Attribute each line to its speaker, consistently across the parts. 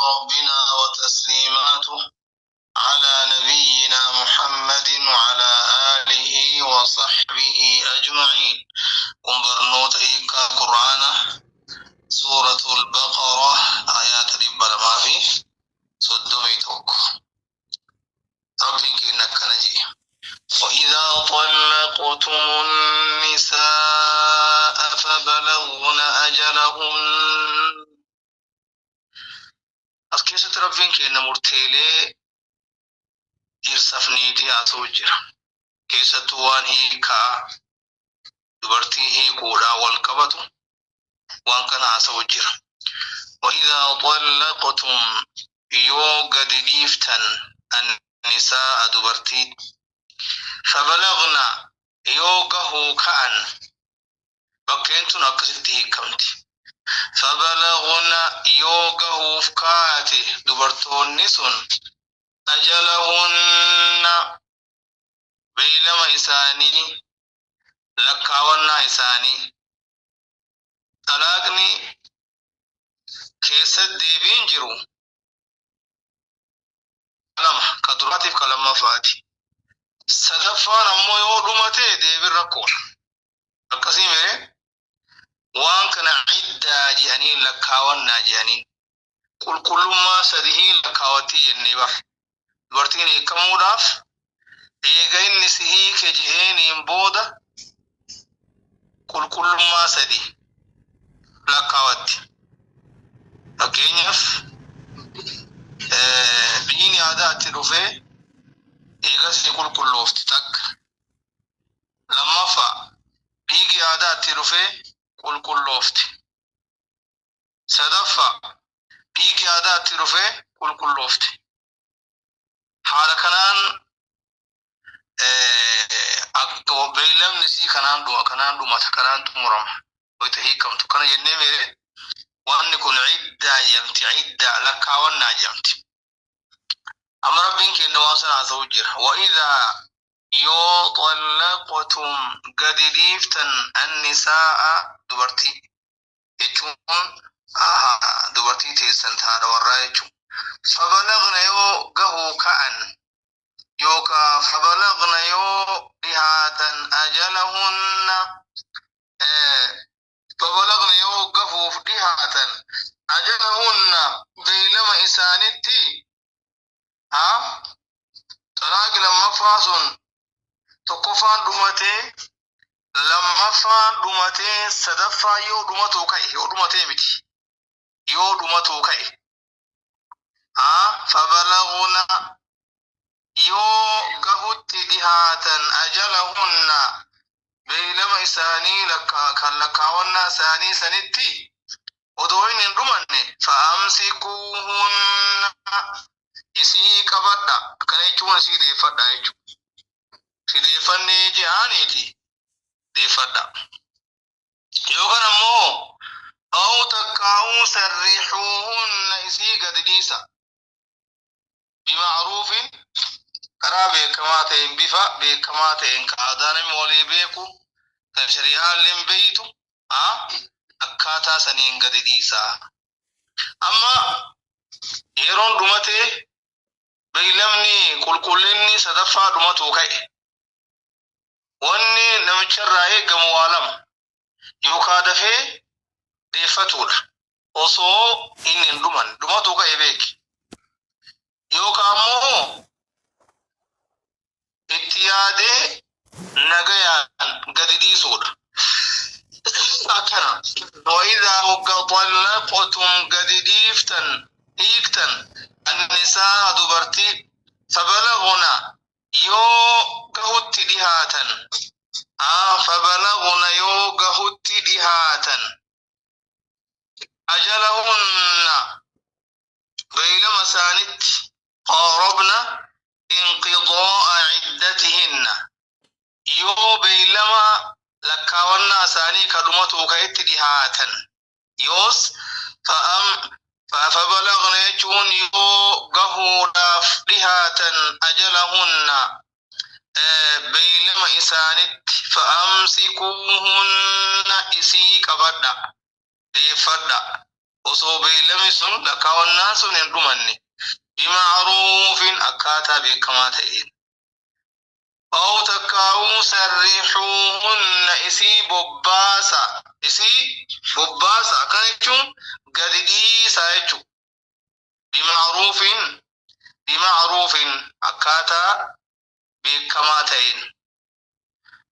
Speaker 1: ربنا وتسليماته على نبينا محمد وعلى آله وصحبه أجمعين. Kun barnoota hiikaa Qur'aana Suuratul Baqara ayaata 231. Rabbiin keenya akkana jedhe: وإذا طلقتم النساء فبلغن أجلهن. As keessatti Rabbiin keenya murteelee dhiirsaaf niitii haasa'u jira. Keessattuu waan hiikaa dubartii hiikuudhaan wal qabatu waan kana haasa'u jira. وإذا طلقتم yoo gadi dhiiftan النساء dubartii فبلغن yoo gahuu ka'an, bakkeen tun akkasitti hiikamti. فبلغن yoo gahuuf kaate dubartoonni sun أجلهن beeylama isaanii, lakkaawannaa isaanii. Xalaaqni keessatti deebiin jiru lama, ka duraatiif ka lammaffaati. Sadaffaan ammoo yoo dhumate deebiin rakkoodha. Akkasii mee waan kana ciddaa jedhanii, lakkaawannaa jedhanii, qulqullummaa sadihii lakkaawattii jennee bar. Dubartiin hiikamuudhaaf eega inni si hiike je'eeniin booda qulqullummaa sadi lakkaawatti. Fakkeenyaaf, dhiigni aadaatti dhufee eegas ni qulqulloofti takka. Lammaffaa, dhiigi aadaatti dhufee qulqulloofti. Sadaffaa, dhiigi aadaatti dhufee qulqulloofti. Haala kanaan beeylamni isii kanaan dhuma, kanaan dhumata, kanaan xumurama. Wayita hiikamtu kana jennee meere wanni kun ciddaa jedhamti, ciddaa lakkaawannaa jedhamti. Amma Rabbiin keenya waan sana haasa'u jira. وإذا yoo طلقتم gadi dhiiftan النساء dubartii jechuun dubartii teessan haadha warraa jechuun فبلغن yoo gahuu ka'an yookaa فبلغن yoo dhihaatan أجلهن, فبلغن yoo gahuuf dhihaatan أجلهن beeylama isaanitti, xalaaqi lammaffaa sun tokkoffaan dhumatee, lammaffaan dhumatee, sadaffaa yoo dhumatuu ka'e, yoo dhumatee miti, yoo dhumatuu ka'e, فبلغن yoo gahutti dhihaatan أجلهن beeylama isaanii kan lakkaawannaa isaanii sanitti odoo inni hin dhumanne فأمسكوهن isii qabadha. Akkana jechuun isii deeffadha jechuudha. Si deeffannee je'aaniiti deeffadha. Yookaan ammoo أو takkaa'uu سرحوهن isii gadi dhiisa. بمعروف karaa beekamaa ta'een, bifa beekamaa ta'een, ka aadaa namni walii beeku, kan shari'aan beeytu, akkaataa saniin gadi dhiisa. Amma yeroon dhumatee beeylamni qulqullinni sadaffaa dhumatu ka'e. Wanni namicharraa eegamu waa lama. Yookaan dafee deeffatuudha. Osoo inni hin dhuman dhumatu ka'e beeki. Yookaan ammoo itti yaadee nagayaan gadi dhiisuudha. Akkana. وإذا hogga طلقتم gadi dhiiftan, hiiktan النساء dubartii فبلغن yoo gahutti dhihaatan, فبلغن yoo gahutti dhihaatan أجلهن beeylama isaanitti, قاربن انقضاء عدتهن yoo beeylama lakkaawannaa isaanii ka dhumatu ka'etti dhihaatan, yoos فأم فبلغن jechuun yoo gahuudhaaf dhihaatan أجلهن beeylama isaanitti فأمسكوهن isii qabadha, deeffadha. Osoo beellamni sun lakkaawannaan sun hin dhumanne. Bima'ruufin, akkaataa beekamaa ta'een. Aw takkaa'uu sarrihuuhunna, isii bobbaasa. Isii bobbaasa akkana jechuun gadi dhiisaa jechuudha. Bima'ruufin, bima'ruufin, akkaataa beekamaa ta'een.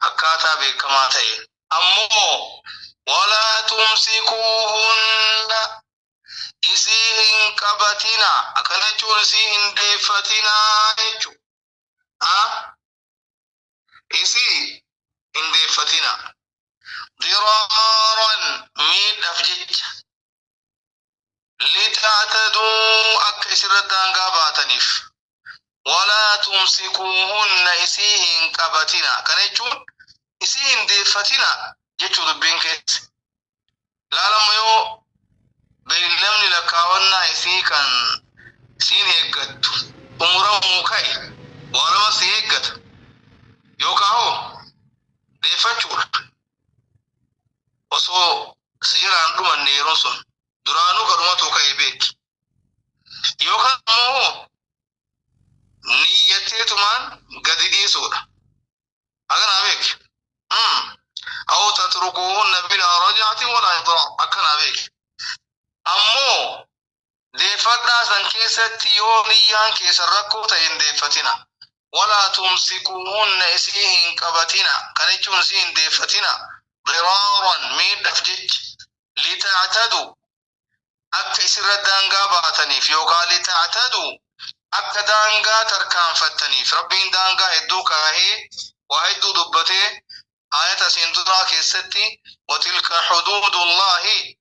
Speaker 1: Akkaataa beekamaa ta'een. Ammoo walaa tumsikuuhunna, isii hin qabatina. Akkana jechuun isii hin deeffatinaa jechuudha. Isii hin deeffatina. Diraaran, miidhaaf jecha. Lita'taduu, akka isirra daangaa baataniif. Walaa tumsikuuhunna, isii hin qabatina. Kana jechuun isii hin deeffatina jechuu dubbiin keessa. Laalama, yoo beellamni lakkaawannaa isii kan siin eeggattu xumuramuu ka'e, waa lama si eeggata. Yookaan hoo deeffachuudha. Osoo si jalaan dhumanne yeroon sun duraanuu kadhumatu ka'e beeki. Yookaan immoo niyyatteetumaan gadi dhiisuudha. Akkanaa beeki. Aw tatrukuuhunna bilaa rajaatin walaa idrar, akkanaa beeki. Ammoo deeffadhaa san keessatti yoo niyyaan keessan rakkoo ta'e hin deeffatina. Walaa tumsikuuhunna, isii hin qabatina. Kana jechuun isii hin deeffatina. Diraaran, miidhaaf jecha. Lita'tadu, akka isirra daangaa baataniif, yookaan lita'tadu, akka daangaa tarkaanfattaniif. Rabbiin daangaa hedduu kaahee waa hedduu dubbatee ayata asiin duraa keessatti, watilka xuduudullaahi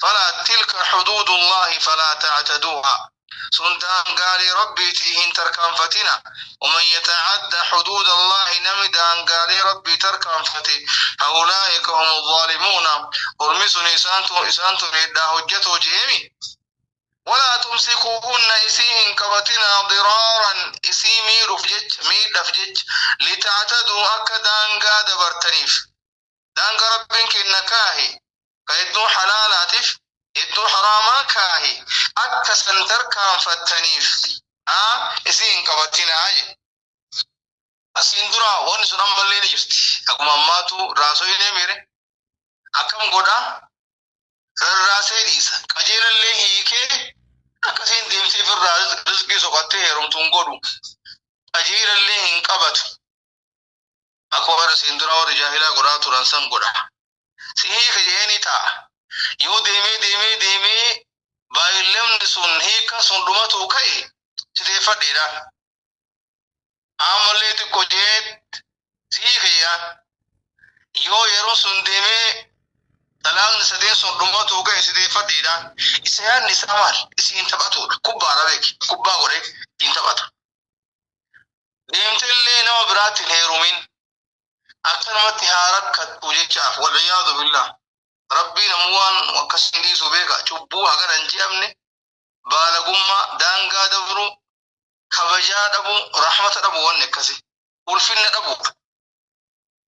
Speaker 1: falaa, tilka xuduudullaahi falaa ta'taduuha, sun daangaalee Rabbiitii hin tarkaanfatina. Waman yatacadda xuduuda Allaahi, nami daangaalee Rabbii tarkaanfate, faulaa'ika hum zaalimuuna, ormi sun isaantu miidhaa hojjetoo jeemi. Walaa tumsikuuhunna, isii hin qabatinaa, diraaran, isii miidhuuf jecha, miidhaaf jecha, lita'taduu, akka daangaa dabartaniif. Daangaa Rabbiin kenna kaahe ka iddoo halaalaatiif iddoo haraamaa kaahe akka san tarkaanfattaniif isii hin qabatinaa jedhe. Asiin dura wanni sun ammallee ni jirti. Akkuma ammaatu raasoilee miire akkam godhaa, rarraasee dhiisa. Qajeelallee hiikee akkasiin deemtee firraa rizqii soqattee heerumtuun godhu. Qajeelallee hin qabatu. Akka warra asiin dura warri jaahilaa godhaa turan san godha. Si hiike jedhee ni taa'a. Yoo deemee deemee deemee baay'illamni sun hiikan sun dhumatu ka'e, si deeffadheedha. Ammallee xiqqoo jedhee si hiike jedhaan. Yoo yeroo sun deemee talaaqni sadeen sun dhumatu ka'e, si deeffadheedha. Isa yaadni isaa maal? Isiin taphatudha. Kubbaadha beeki. Kubbaa godhee ittiin taphata. Deemtellee nama biraatti hin heerumin. Akkanumatti haa rakkattu jechaaf, wal'iyyaadu billah. Rabbiin ammoo waan akkasiin dhiisu beeka. Cubbuu hagana hin je'amne, baalagummaa, daangaa dabruu, kabajaa dhabuu, rahmata dhabuu, wanni akkasi. Ulfinna dhabuudha.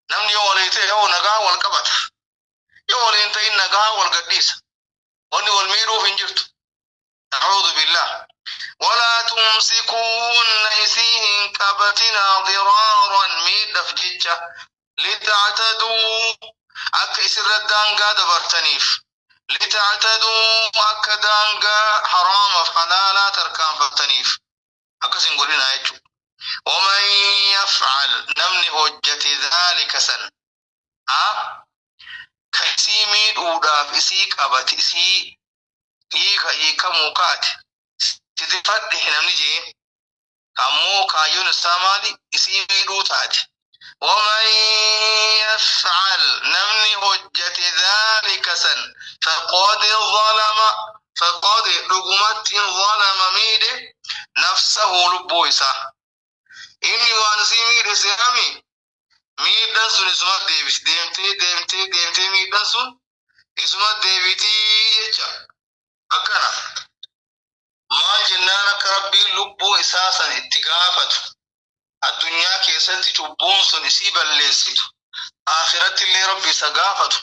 Speaker 1: Namni yoo walii ta'e yoo nagaa wal qabata. Yoo waliin ta'in nagaa wal gadhiisa. Wanni wal miidhuuf hin jirtu. A'uudhu billah. Walaa tumsikuuhunna, isii hin qabatinaa, diraaran, miidhaaf jecha, lita'taduu, akka isirra daangaa dabartaniif, lita'taduu, akka daangaa haraamaaf halaalaa tarkaanfattaniif akkas hin godhinaa jechuudha. Waman yaf'al, namni hojjate, dhaalika san ka isii miidhuudhaaf isii qabate, isii hiika hiikamuu kaate sidifadhe namni jee, ammoo kaayyoon isaa maali? Isii miidhuu taate. Waman yaf'al, namni hojjate, dhaalika san, faqad zalama, faqad, dhugumatti, zalama, miidhe, nafsahu, lubbuu isaa. Inni waan isii miidhe se'ami miidhan sun isuma deebis, deemtee deemtee deemtee miidhan sun isuma deebitii jecha. Akkana maal jennaan, akka Rabbiin lubbuu isaa san itti gaafatu, addunyaa keessatti cubbuun sun isii balleessitu, akhiratti illee Rabbi isa gaafatu,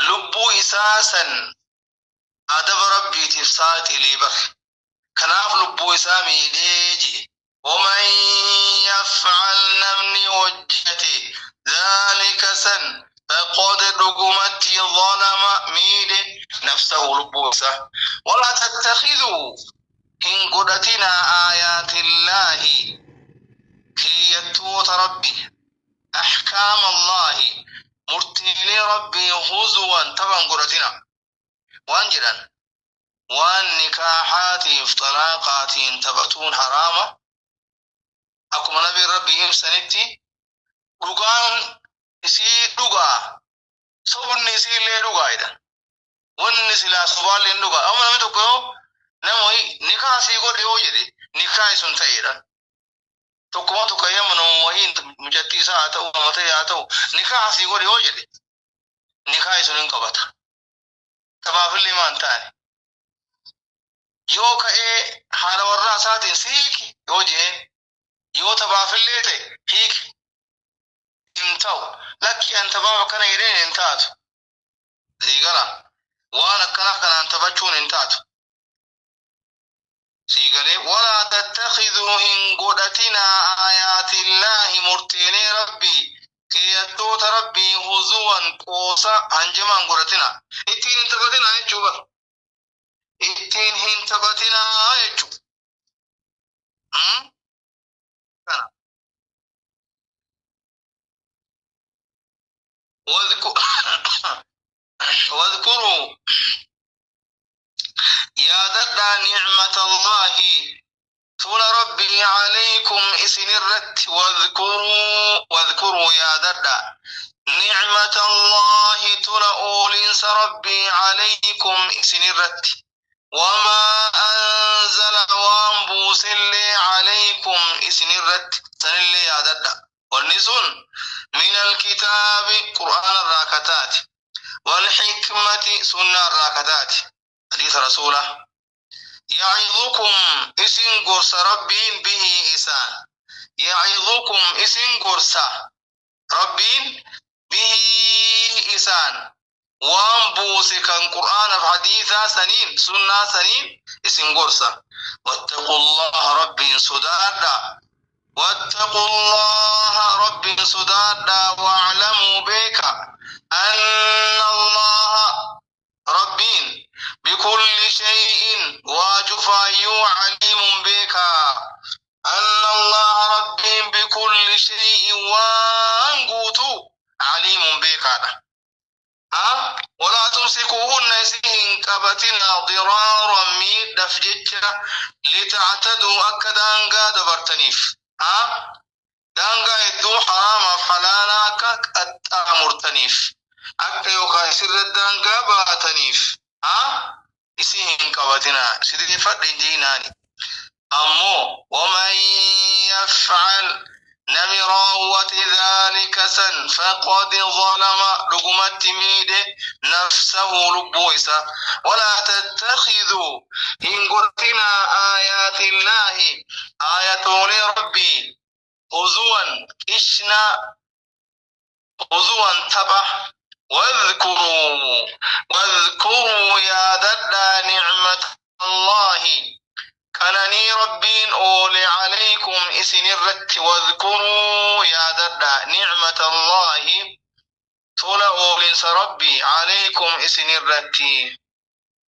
Speaker 1: lubbuu isaa san. Adaba Rabbiitiif saaxilee bar. Kanaaf lubbuu isaa miidhee jedhe. ومن يفعل namni hojjete ذلك san فقد dhugumatti ظلم miidhe نفسه lubbuu isaa. ولا تتخذوا hin godhatinaa آيات الله keeyyattoota Rabbi أحكام الله murtiilee Rabbii هزوا taphan godhatina. Waan jedhan waan nikaahaatiif xalaaqaatiin taphatuun haraama. Akkuma nabiin Rabbii ibsanitti dhugaan isii dhugaa, sobni isii illee dhugaa jedhan. Wanni silaa sobaallee hin dhugaa. Amma namni tokko yoo nama wayii nikaa sii godhe yoo jedhe nikaa sun ta'eedha. Tokkuma tokko yemma nama wayii mucattii isaa haa ta'u nama ta'e haa ta'u nikaa sii godhe yoo jedhe nikaa sun hin qabata. Taphaafillee maan taane. Yoo ka'ee haala warraa isaatiin si hiiki yoo jedheen yoo taphaafillee ta'e hiiki hin ta'u. Lakki an taphaaf akkana jedheen hin taatu. Sii gala waan akkanaa kanaan taphachuun hin taatu. Sii galee walaa tattakhiduu hin godhatinaa aayaatillaahi murteelee Rabbii keeyyattoota Rabbii huzuwan qoosa hanjamaan godhatina. Ittiin hin taphatinaa jechuu bara. Ittiin hin taphatinaa jechuu. Kana. واذكروا yaadadhaa نعمة الله tola Rabbii عليكم isin irratti. واذكروا واذكروا yaadadhaa نعمة الله tola oolinsa Rabbii عليكم isin irratti. وما أنزل waan buusellee عليكم isin irratti sanillee yaadadhaa. Wanni sun من الكتاب qur'aana irraa kataati والحكمة sunnaa irraa kataati hadiisa rasuula. يعظكم isin gorsa Rabbiin به isaan. يعظكم isin gorsa Rabbiin به isaan waan buuse kan qur'aanaaf hadiisaa saniin sunnaa saniin isin gorsa. واتقوا الله Rabbiin sodaadha. واتقوا الله Rabbiin sodaadha. واعلموا beeka أن الله Rabbiin بكل شيء waa cufaayyuu عليم beeka. أن الله Rabbiin بكل شيء waan guutuu عليم beekaadha. ها ولا تمسكوهن isin hin qabatina ضرارا miidhaaf jecha لتعتدوا akka daangaa dabartaniif. ها daangaa hedduu haraamaaf halaala akka qaxxaamurtaniif akka yookaan isirra daangaa baataniif haa isin hin qabatina sideeffadhe hin jeenaani. Ammoo ومن يفعل nami raawwate ذلك san فقد ظلم dhugumatti miidhe نفسه lubbuu isa. ولا تتخذوا hin godhatinaa آيات الله aayatoolee Rabbii هزوا qishna هزوا tapha. واذكروا واذكروا yaadadhaa نعمة الله qananii Rabbiin oole عليكم isin irratti. واذكروا yaadadhaa نعمة الله tola oolinsa Rabbii عليكم isin irratti.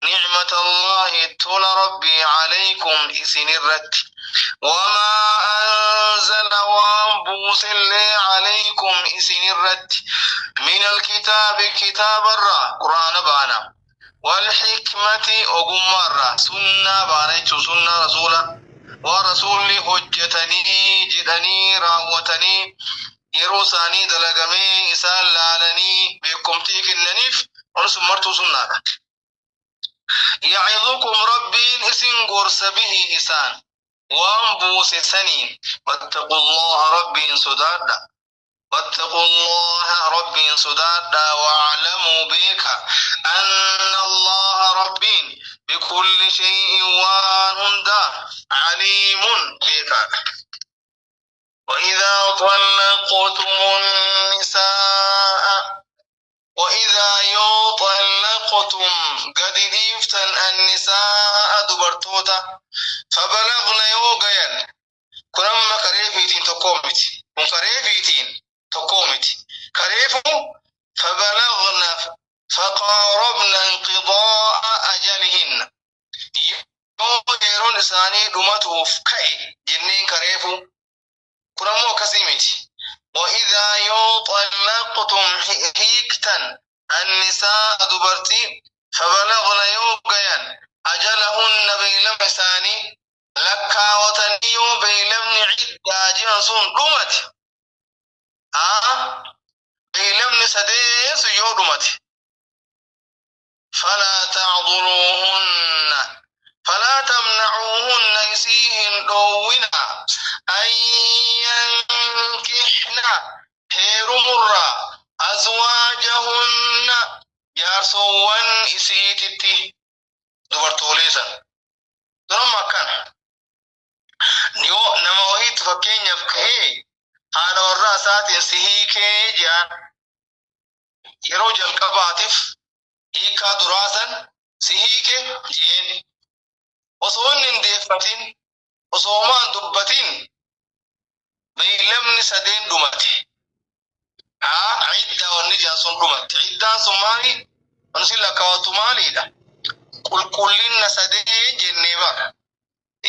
Speaker 1: نعمة الله tola Rabbii عليكم isin irratti. وما أنزل waan buusellee عليكم isin irratti من الكتاب kitaabarraa quraana baana والحكمة ogummaarraa sunnaa baana jechuun sunnaa rasuula waan rasuulli hojjetanii jedhanii raawwatanii yeroo isaanii dalagamee isaan laalanii beekumtii kennaniif waan sun martuu sunnaadha. يعظكم Rabbiin isin gorsa به isaan waan buuse saniin. واتقوا الله Rabbiin sodaadha. واتقوا الله Rabbiin sodaadha. واعلموا beeka أن الله Rabbiin بكل شيء waan hundaa عليم beekaadha. وإذا طلقتم النساء وإذا yoo طلقتم gadi dhiiftan النساء dubartoota فبلغن yoo gayan. Kun amma kareefiitiin tokkoo miti. Kun kareefiitiin tokkoo miti. Kareefu فبلغن فقاربن انقضاء أجلهن yoo yeroon isaanii dhumatuuf ka'e jenneen kareefu. Kun ammoo akkasii miti. وإذا yoo طلقتم hiiktan النساء dubartii فبلغن yoo gayan أجلهن beeylama isaanii lakkaawatanii yoo beeylamni ciddaa jiran sun dhumate, haa, beeylamni sadeen sun yoo dhumate, فلا تعضلوهن فلا تمنعوهن isii hin dhoowwina أن ينكحن heerumurraa أزواجهن jaarsowwan isiititti dubartoolee san. Durumma akkana yoo nama wahiitti fakkeenyaaf ka'ee haadha warraa isaatiin si hiikee jedhan, yeroo jalqabaatiif hiikaa duraa san si hiike jeen, osoo inni hin deeffatin, osoo homaan dubbatin beeylamni sadeen dhumate. Haa, ciddaa wanni jedhan sun dhumatti. Ciddaan sun maali? Wanni sin lakkaawattu maaliidha? Qulqullinna sadeen jennee bara.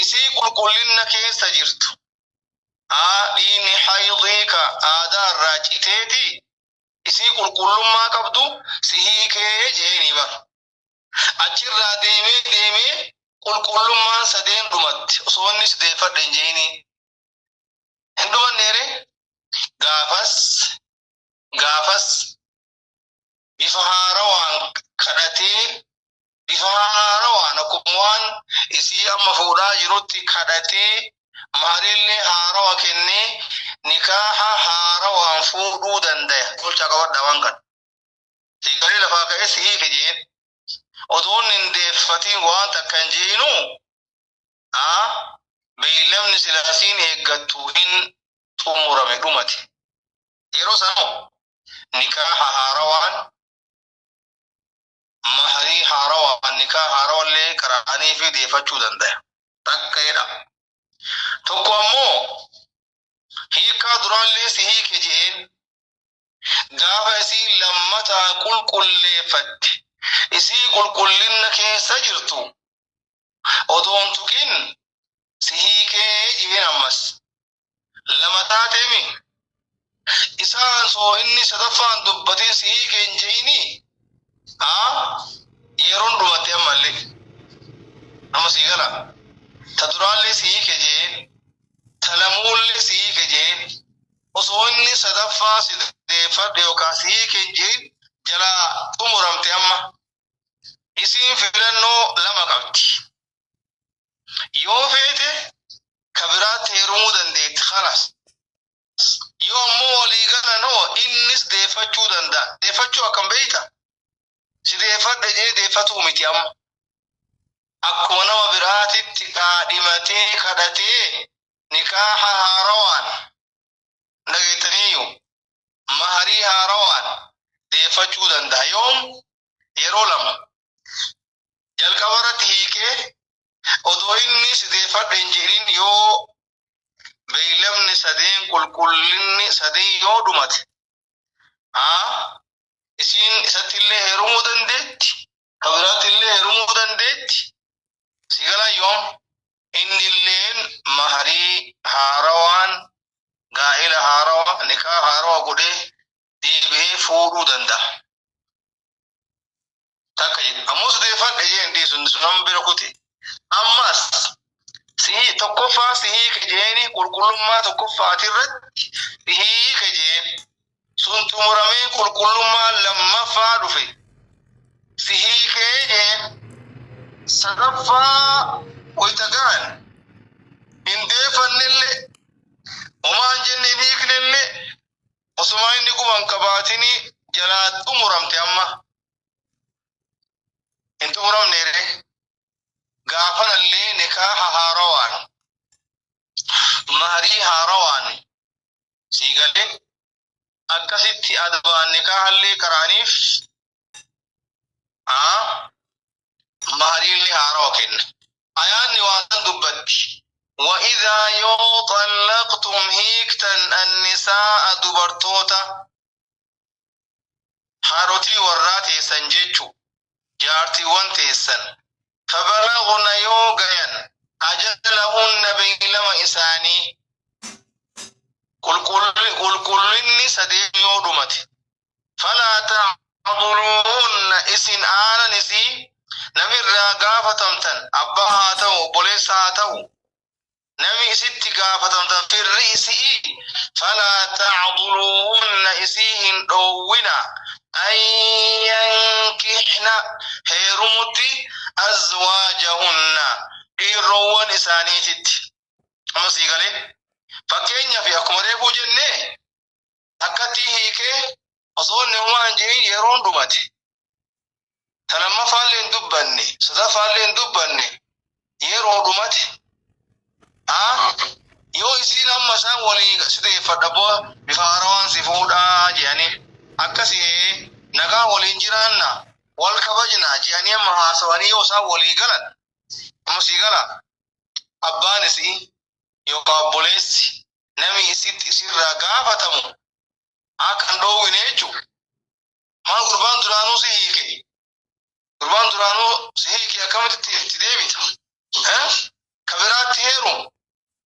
Speaker 1: Isii qulqullinna keessa jirtu, haa, dhiigni haydii ka aadaa irraa citeeti, isii qulqullummaa qabdu si hiikee jeenii bara. Achirraa deemee deemee qulqullummaan sadeen dhumatti osoo inni si deeffadhe hin jeenii. Hin dhumanneere. Gaafas bifa haarawaan kadhatee, bifa haarawaan akkuma waan isii amma fuudhaa jirutti kadhatee, maharillee haarawa kennee, nikaaha haarawaan fuudhuu dandaya. Tolchaa qabadhaa waan kana. Siigalee lafaa ka'ee si hiike jeen. Otoon hin deeffatiin waan takka hin jeenu, haa, beeylamni silaasiin eeggattu hin xumurame, dhumate. Yeroo sanoo nikaaha haarawaan, maharii haarawaan, nikaa haarawallee qaraanii fi deeffachuu danda'a. Takka jedha. Tokko ammoo hiikaa duraallee si hiike jeen, gaafa isii lammataa qulqulleeffatte, isii qulqullinna keessa jirtu otoon tuqin si hiikee jeen, ammas lama taateemi. Isaan soo inni sadaffaan dubbatin si hiike hin jeini, haa, yeroon dhumatte ammallee. Amma sii gala. Ta duraallee si hiike jeen, ta lamuullee si hiike jeen, osoo inni sadaffaa si deeffadhe yookaan si hiike hin jeen jalaa xumuramte. Amma isiin filannoo lama qabdi. Yoo feete ka biraatti heerumuu dandeetti, خلاص. Yoo ammoo walii galanoo innis deeffachuu danda'a. Deeffachuu akkam beeyta? Si deeffadhe jee deeffatuu miti amma. Akkuma nama biraatitti qaadhimatee kadhatee nikaaha haarawaan, dhageettaniiyyu, maharii haarawaan deeffachuu danda'a. Yoom? Yeroo lama. Jalqaba irratti hiikee odoo inni si deeffadhe hin jedhin yoo beeylamni sadeen, qulqullinni sadeen yoo dhumate, haa, isiin isatti illee heerumuu dandeetti, ka biraatti illee heerumuu dandeetti. Si gala? Yoom inni illeen maharii haarawaan, gaa'ela haarawa, nikaa haarawa godhee deebi'ee fuudhuu danda'a. Takka jedhe. Ammoo si deeffadhe jeen dhiisu sun bira kuti. Ammas si tokkoffaa si hiike jeeni, qulqullummaa tokkoffaati irratti si hiike jeen, sun xumuramee qulqullummaa lammaffaa dhufe, si hiikee jeen, sadaffaa wayita ga'an hin deeffannellee, homaa hin jenne, hin hiiknellee, osuma inni quban qabaatinii jalaa xumuramte. Amma hin xumuramne ree? Gaafanallee nikaaha haarawaan, maharii haarawaan, sii galee. Akkasitti adabaan nikaahallee qara'aniif mahariillee haarawa kenna. Ayaanni waan san dubbatti. Wa'idhaa yoo xallaqtum hiiktan annisaa'a dubartoota haadhotii warraa teessan jechu jaartiiwwan teessan fabalagna yoo gayan ajalahunna beeylama isaanii qulqullinni sadeen yoo dhumate falaa ta'duluuhunna isin aanan isii namirraa gaafatamtan abbaa haa ta'u obboleessa haa ta'u nami isitti gaafatamtan firri isi'ii falaa ta'duluuhunna isii hin dhoowwina an yankihna heerumutti azwaajahunna dhiirroowwan isaaniititti. Amma sii galee fakkeenyaaf akkuma reefuu jennee akkatti hiikee osoo inni homaa hin jedhin yeroon dhumate. Ta lammaffaallee hin dubbanne, sadaffaallee hin dubbanne yeroo dhumate. Yoo isiin amma isaan walii si deeffadha boo bifa haarawaan si fuudhaa jedhanii akkasii nagaa waliin jiraanna wal kabajna jedhanii amma haasawanii yoo isaan walii galan amma sii gala abbaan isii yookaan obboleessi nami isitti isirraa gaafatamu akka hin dhoowwine jechuudha. Maal gurbaan duraanuu si hiike? Gurbaan duraanuu si hiike akkamitti itti deebita? Ka biraatti heerumu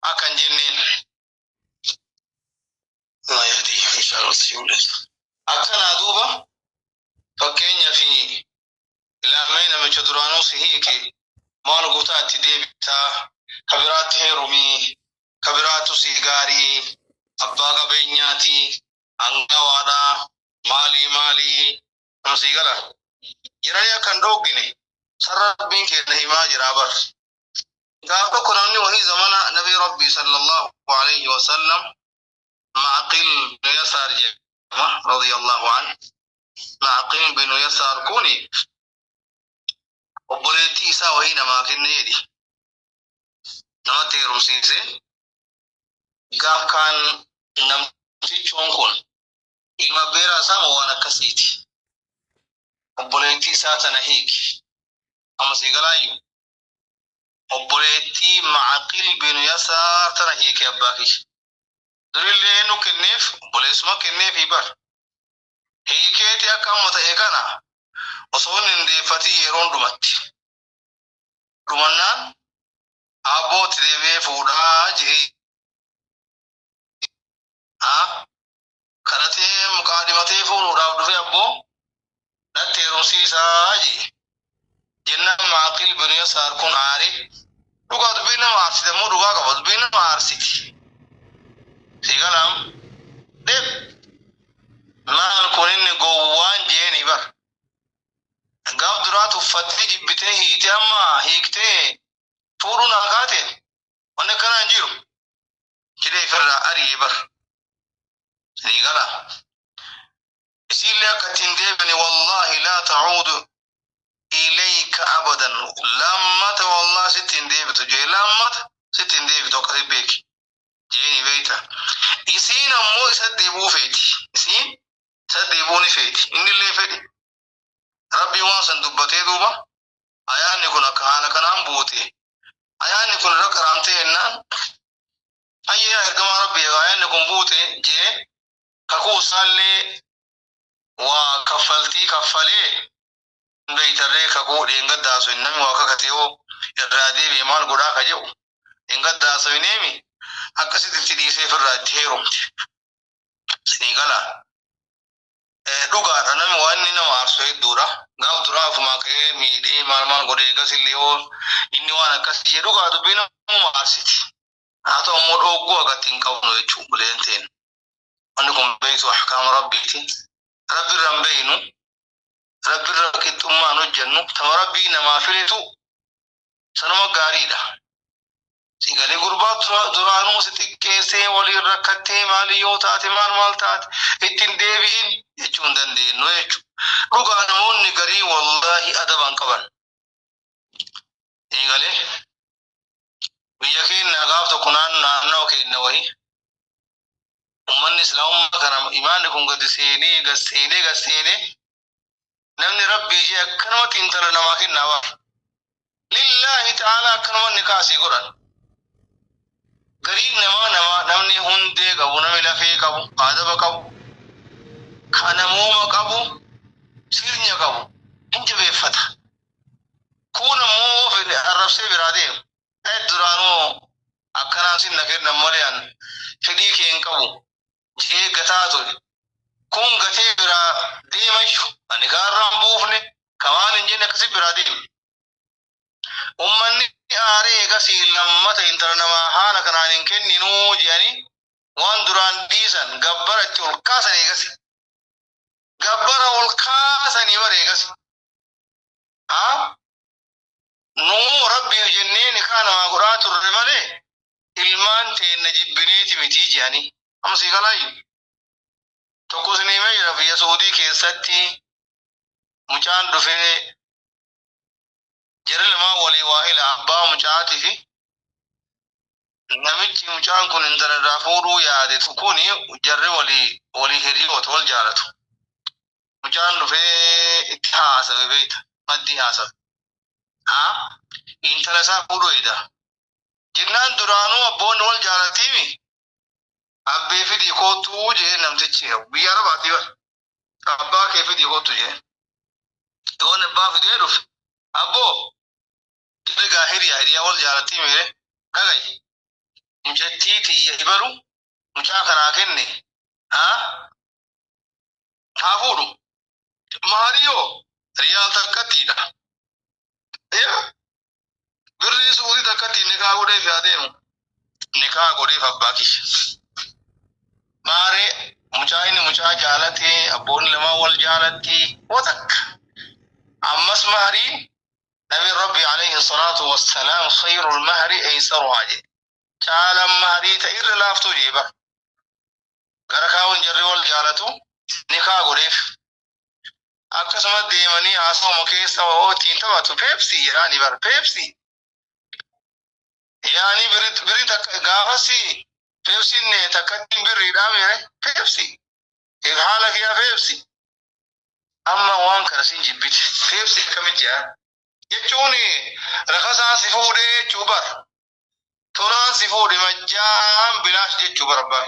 Speaker 1: akka hin jenneen. Allah yahdii inshallah si mul'isa. Akkanaa duuba fakkeenya fi ilaamee namicha duraanuu si hiike maal gootaa itti deebitaa ka biraatti heerumii ka biraatu si gaarii abbaa qabeenyaati hangawaadha maalii maalii nama sii gala jiranii akka hin dhooggine san rabbiin keenya himaa jira bar. Gaaf tokko namni wahii zamana nabii rabbii sallallahu alayhi wasallam Ma'aqil bin Yasaar jedhama radiyallahu an. Ma'aqil bin Yasaar kuni obboleettii isaa wahii namaa kenne jedhi. Namatti heerumsiise. Gaaf kaan namtichoon kun ilma beeraa isaa moo waan akkasiiti. Obboleettii isaa tana hiiki. Amma sii galaayyuu. Obboleettii Ma'aqil bin Yasaar tana hiike abbaa kiyya. Durillee eenyu kenneef obboleessuma kenneefii bar. Hiikeeti akka amma ta'e kana osoo inni hin deeffatin yeroon dhumatti. Dhumannaan abbootti deebi'ee fuudhaa jedhee kadhatee muqaadhimatee fuudhuudhaaf dhufe abboo natti heerumsiisaa jedhe. Jennaan Ma'aqil bin Yasaar kun aare dhugaa dubbiin nama aarsite immoo dhugaa qaba dubbiin nama aarsiti. Sii galaam deeb maal kun inni gowwaan jeeni bar. Gaaf duraa tuffattee jibbitee hiitee amma hiiktee fuudhuu naa kaateen wanni akkanaa hin jiru jedhee ofirraa ari'e bar. Sii galaa. Isiillee akka ittiin deebine wallaahi laa ta'uudu ilayka abadan lammata wallahi sitti hin deebitu jee lammata sitti hin deebitu akkasi beeki jeeni beeyta. Isiin ammoo isa deebi'uu feeti. Isiin isa deebi'uu ni feeti. Innillee fedhi. Rabbiin waan san dubbatee duuba ayaanni kun akka haala kanaan buute. Ayaanni kun irra qaraamtee jennaan hayyee yaa ergamaa rabbii egaa ayaanni kun buute jee kakuu isaallee waa kaffaltii kaffalee beeytarree kakuu dheengaddaa sun namni waa kakate yoo irraa deebi'e maal godhaa ka jedhu dheengaddaa sun akkasitti itti dhiisee ofirraa itti heerumte. Sinii galaa. Dhugaadha namni waan inni nama aarsu hedduudha. Gaaf duraa ofumaa ka'ee miidhee maal maal godhee eegas illee yoo inni waan akkasii jedhu dhugaa dubbii namuma aarsiti. Haa ta'u immoo dhoogguu agatti hin qabnu jechuudha buleen teen. Wanni kun beektu ahkaama rabbiiti. Rabbi irra hin beeknu. Rabbi irra qixxummaan hojjennu. Tama rabbii namaa filetu sanuma gaariidha. Sigalee gurbaa duraanuu si xiqqeessee waliin rakkattee maali yoo taate maal maal taate ittiin deebi'in jechuu hin dandeenyu jechuudha. Dhugaa namoonni garii wallaahi adaba hin qaban. Eegalee biyya keenya gaaf tokko naannoo keenya wayii Ummanni islaamummaa kana imaanni kun gadi seenee gad seenee gad seenee namni rabbii jee akkanumatti intala namaa kennaa bara. Lillaahi ta'aalaa akkanuma ni kaasii godhan. Gariin namaa nama namni hundee qabu, namni lafee qabu, adaba qabu, ka namooma qabu, sirnya qabu hin jabeeffata. Kuun ammoo fedhe arrabsee biraa deema. Duraanuu akkanaan sin na kennan malee an fedhii kee hin qabu jee gataa ture. Kun gatee biraa deemayyu ani gaarraan buufne kamaan hin jenne akkasi biraa deema. Ummanni aaree eegasii lammata intala namaa haala kanaan hin kenninuu jedhanii waan duraan dhiisan gabbara itti ol kaasan eegasi. Gabbara ol kaasanii bara eegasi. Haa? Nuu rabbiif jennee nikaa namaa godhaa turre malee ilmaan teenna jibbineeti mitii jedhanii. Amma sii galaayyu. Tokko isin himee jira biyya Saudii keessatti mucaan dhufee jarri lamaan walii waahila abbaa mucaatii fi namichi mucaan kun intala irraa fuudhuu yaade kuni jarri walii walii hiriyoota wal jaalatu. Mucaan dhufee itti haasawe beekta maddii haasawe. Haa intala isaa fuudhuu eeda. Jennaan duraanuu abboonni wal jaalatiimi abbee fidii koottuu jee namtichi biyya Arabaatii bara. Abbaa kee fidii koottu jee. Yoon abbaa fidee dhufe abboo ergaa hiriyaa hiriyaa wal jaalattii miire dhagayi. Mucattii tiyya ibalu mucaa kanaa kenne haa haa fuudhu. Maariyoo riyaal takkattiidha. Yaa birrii suutii takkattiin nikaa godheef yaa deemu. Nikaa godheef abbaa kiyya. Maaree mucaa inni mucaa jaalatee abboonni lamaan wal jaalatti watakka. Ammas mahariin nabi rabbi alayhi salaatu wassalaam khayrul mahri aysaruhaa jedhe. Caalaan maharii ta irra laaftuu jee bara. Gara kaawwan jarri wal jaalatu nikaa godheef. Akkasuma deemanii haasawuma keessa hoo ittiin taphatu peepsii jedhaani bara peepsii. Yaani birri takka gaafasi peepsiin takkattiin birriidhaa mere peepsii. Haala kiyyaa peepsii. Amma waan kana sin jibbite peepsii akkamitti yaa jechuun rakasaan si fuudhee jechuu bara. Tolaan si fuudhe majjaan bilaash jechuu bara abbaa.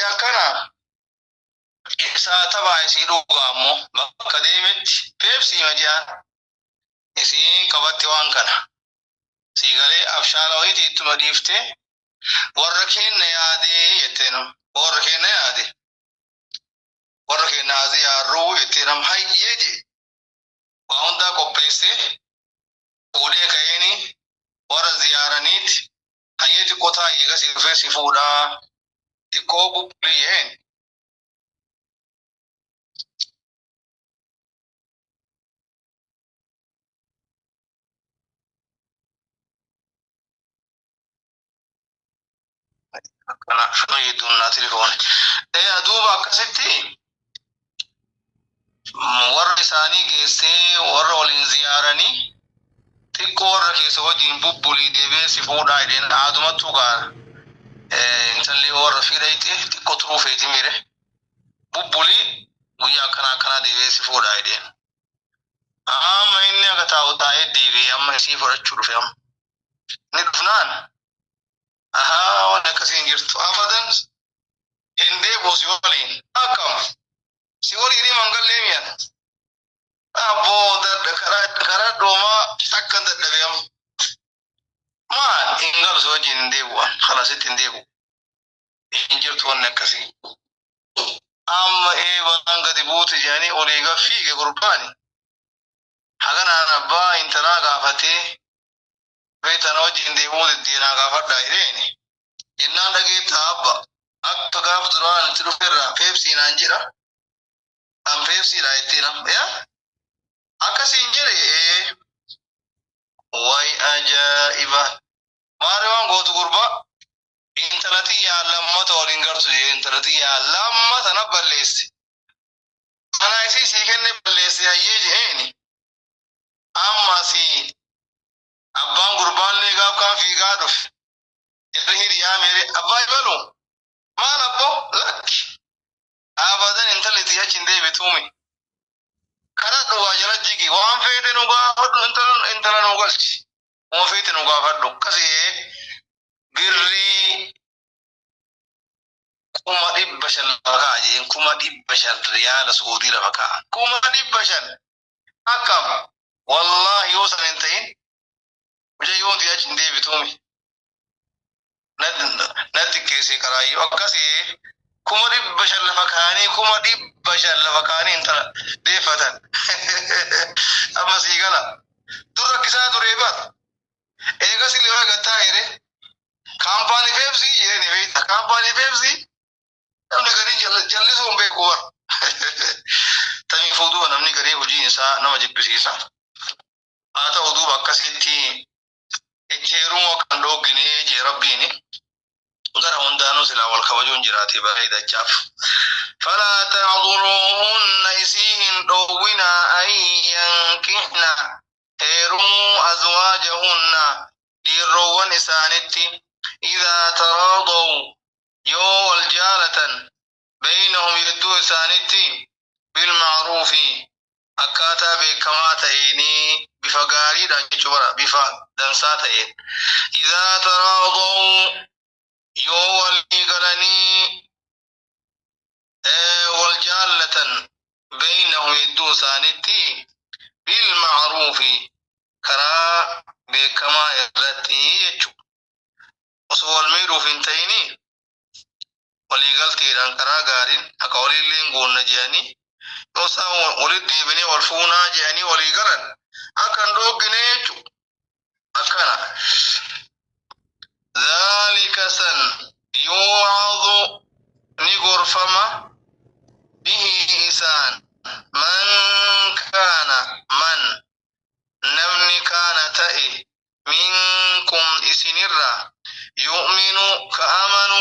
Speaker 1: Akkana isaa taphaa isii dhugaa ammoo bakka deemetti peepsii majjaan isiin qabatti waan kana. Sii galee abshaala wayiitii ittuma dhiiftee warra keenna yaadee jettee nama warra keenna yaade warra keenna asii yaarruu jettee nama hayyee jee waa hundaa qopheessee fuudhee ka'eeni warra ziyaaraniiti hayyee xiqqoo taa'ii eegasii dhufee si fuudhaa xiqqoo bubbulii jeen. Akkana fayyadduun naa telefooni. Duuba akkasitti warra isaanii geessee warra waliin ziyaaranii xiqqoo warra keessa wajjin bubbulii deebi'ee si fuudhaa jedheen aadumattuu gaa intalli warra fiidhayte xiqqoo turuu feeti miire bubbulii guyyaa akkanaa akkanaa deebi'ee si fuudhaa jedheen. Amma inni akka taa'u taa'ee deebi'ee amma isii fudhachuu dhufe amma. Inni dhufnaan ahaa waan akkasii hin jirtu abadan hin deebi'u si waliin akkam si waliin himan gallee mi'an. Abboo karaa dhoomaa akkan dadhabe amma. Maal hin galu si wajjin hin deebi'u khalasitti hin deebi'u. Hin jirtu wanni akkasii. Amma eebalaan gadi buutu jedhanii olii gad fiige gurbaani. Haganaan abbaa intalaa gaafatee beektana wajjin deemuu diddeenaa gaafadhaa jedheeni. Jennaan dhageetta abba akka gaaf duraan itti dhufeerraa peepsii naan jedha. An peepsiidha jetteen amma yaa akkasiin jedhe ee way ajaa'iba. Maari waan gootu gurbaa intala xiyyaa lammata waliin gartu jee intala xiyyaa lammata na balleessi. Anaa isii sii kenne balleessi hayyee je'eeni. Amma si abbaan gurbaallee gaaf kaan fiigaa dhufe. Jarri hiriyaa meere abbaa ibalu maal abbo lakki abadan intalli tiyya achi hin deebituumi. Kadhadhu waa jala jigi waan feete nu gaafadhu intala nu galchi. Waan feete nu gaafadhu akkasii birrii 500,000 lafa kaa'a jeen 500,000 riyaala Suudii lafa kaa'a. 500,000 akkam wallaahi yoo san hin ta'in mucayyoon tiyya achi hin deebituumi. Natti keessee karaayyuu akkasii 500,000 lafa kaa'anii 500,000 lafa kaa'anii intala deeffatan. Amma sii gala. Dur rakkisaa turee bar. Eegas illee waa gattaa ere. Kaampaanii Peepsii jedhee ni beekta. Kaampaanii Peepsii namni garii jallisuu hin beeku bar. Tamiifuu duuba namni garii hojiin isaa nama jibbisiisa. Haa ta'u duuba akkasitti itti heerumuu akka hin dhoogginee jee Rabbiini. Gara hundaanuu silaa wal kabajuun jiraate bareedachaaf. Falaa ta'dhuluuhunna isii hin dhoowwinaa an yankihna heerumuu azwaajahunna dhiirroowwan isaanitti idhaa taraadaw yoo wal jaalatan beeynahum yedduu isaanitti bilma'ruufi akkaataa beekamaa ta'een bifa gaariidhaan jechuu bara bifa dansaa ta'een idhaa taraadaw yoo walii galanii wal jaallatan beeynahum hedduu isaanitti bilma'ruufi karaa beekamaa irratti jechu osoo wal miidhuuf hin ta'ini walii galteedhaan karaa gaariin akka waliillee hin goonna jedhanii yoo isaan walitti deebinee wal fuunaa jedhanii walii galan akka hin dhooggine jechu akkana. Dhaalika san yuu'adhu ni gorfama bihi isaan man kaana man namni kaana ta'e minkum isinirraa yu'minu ka amanu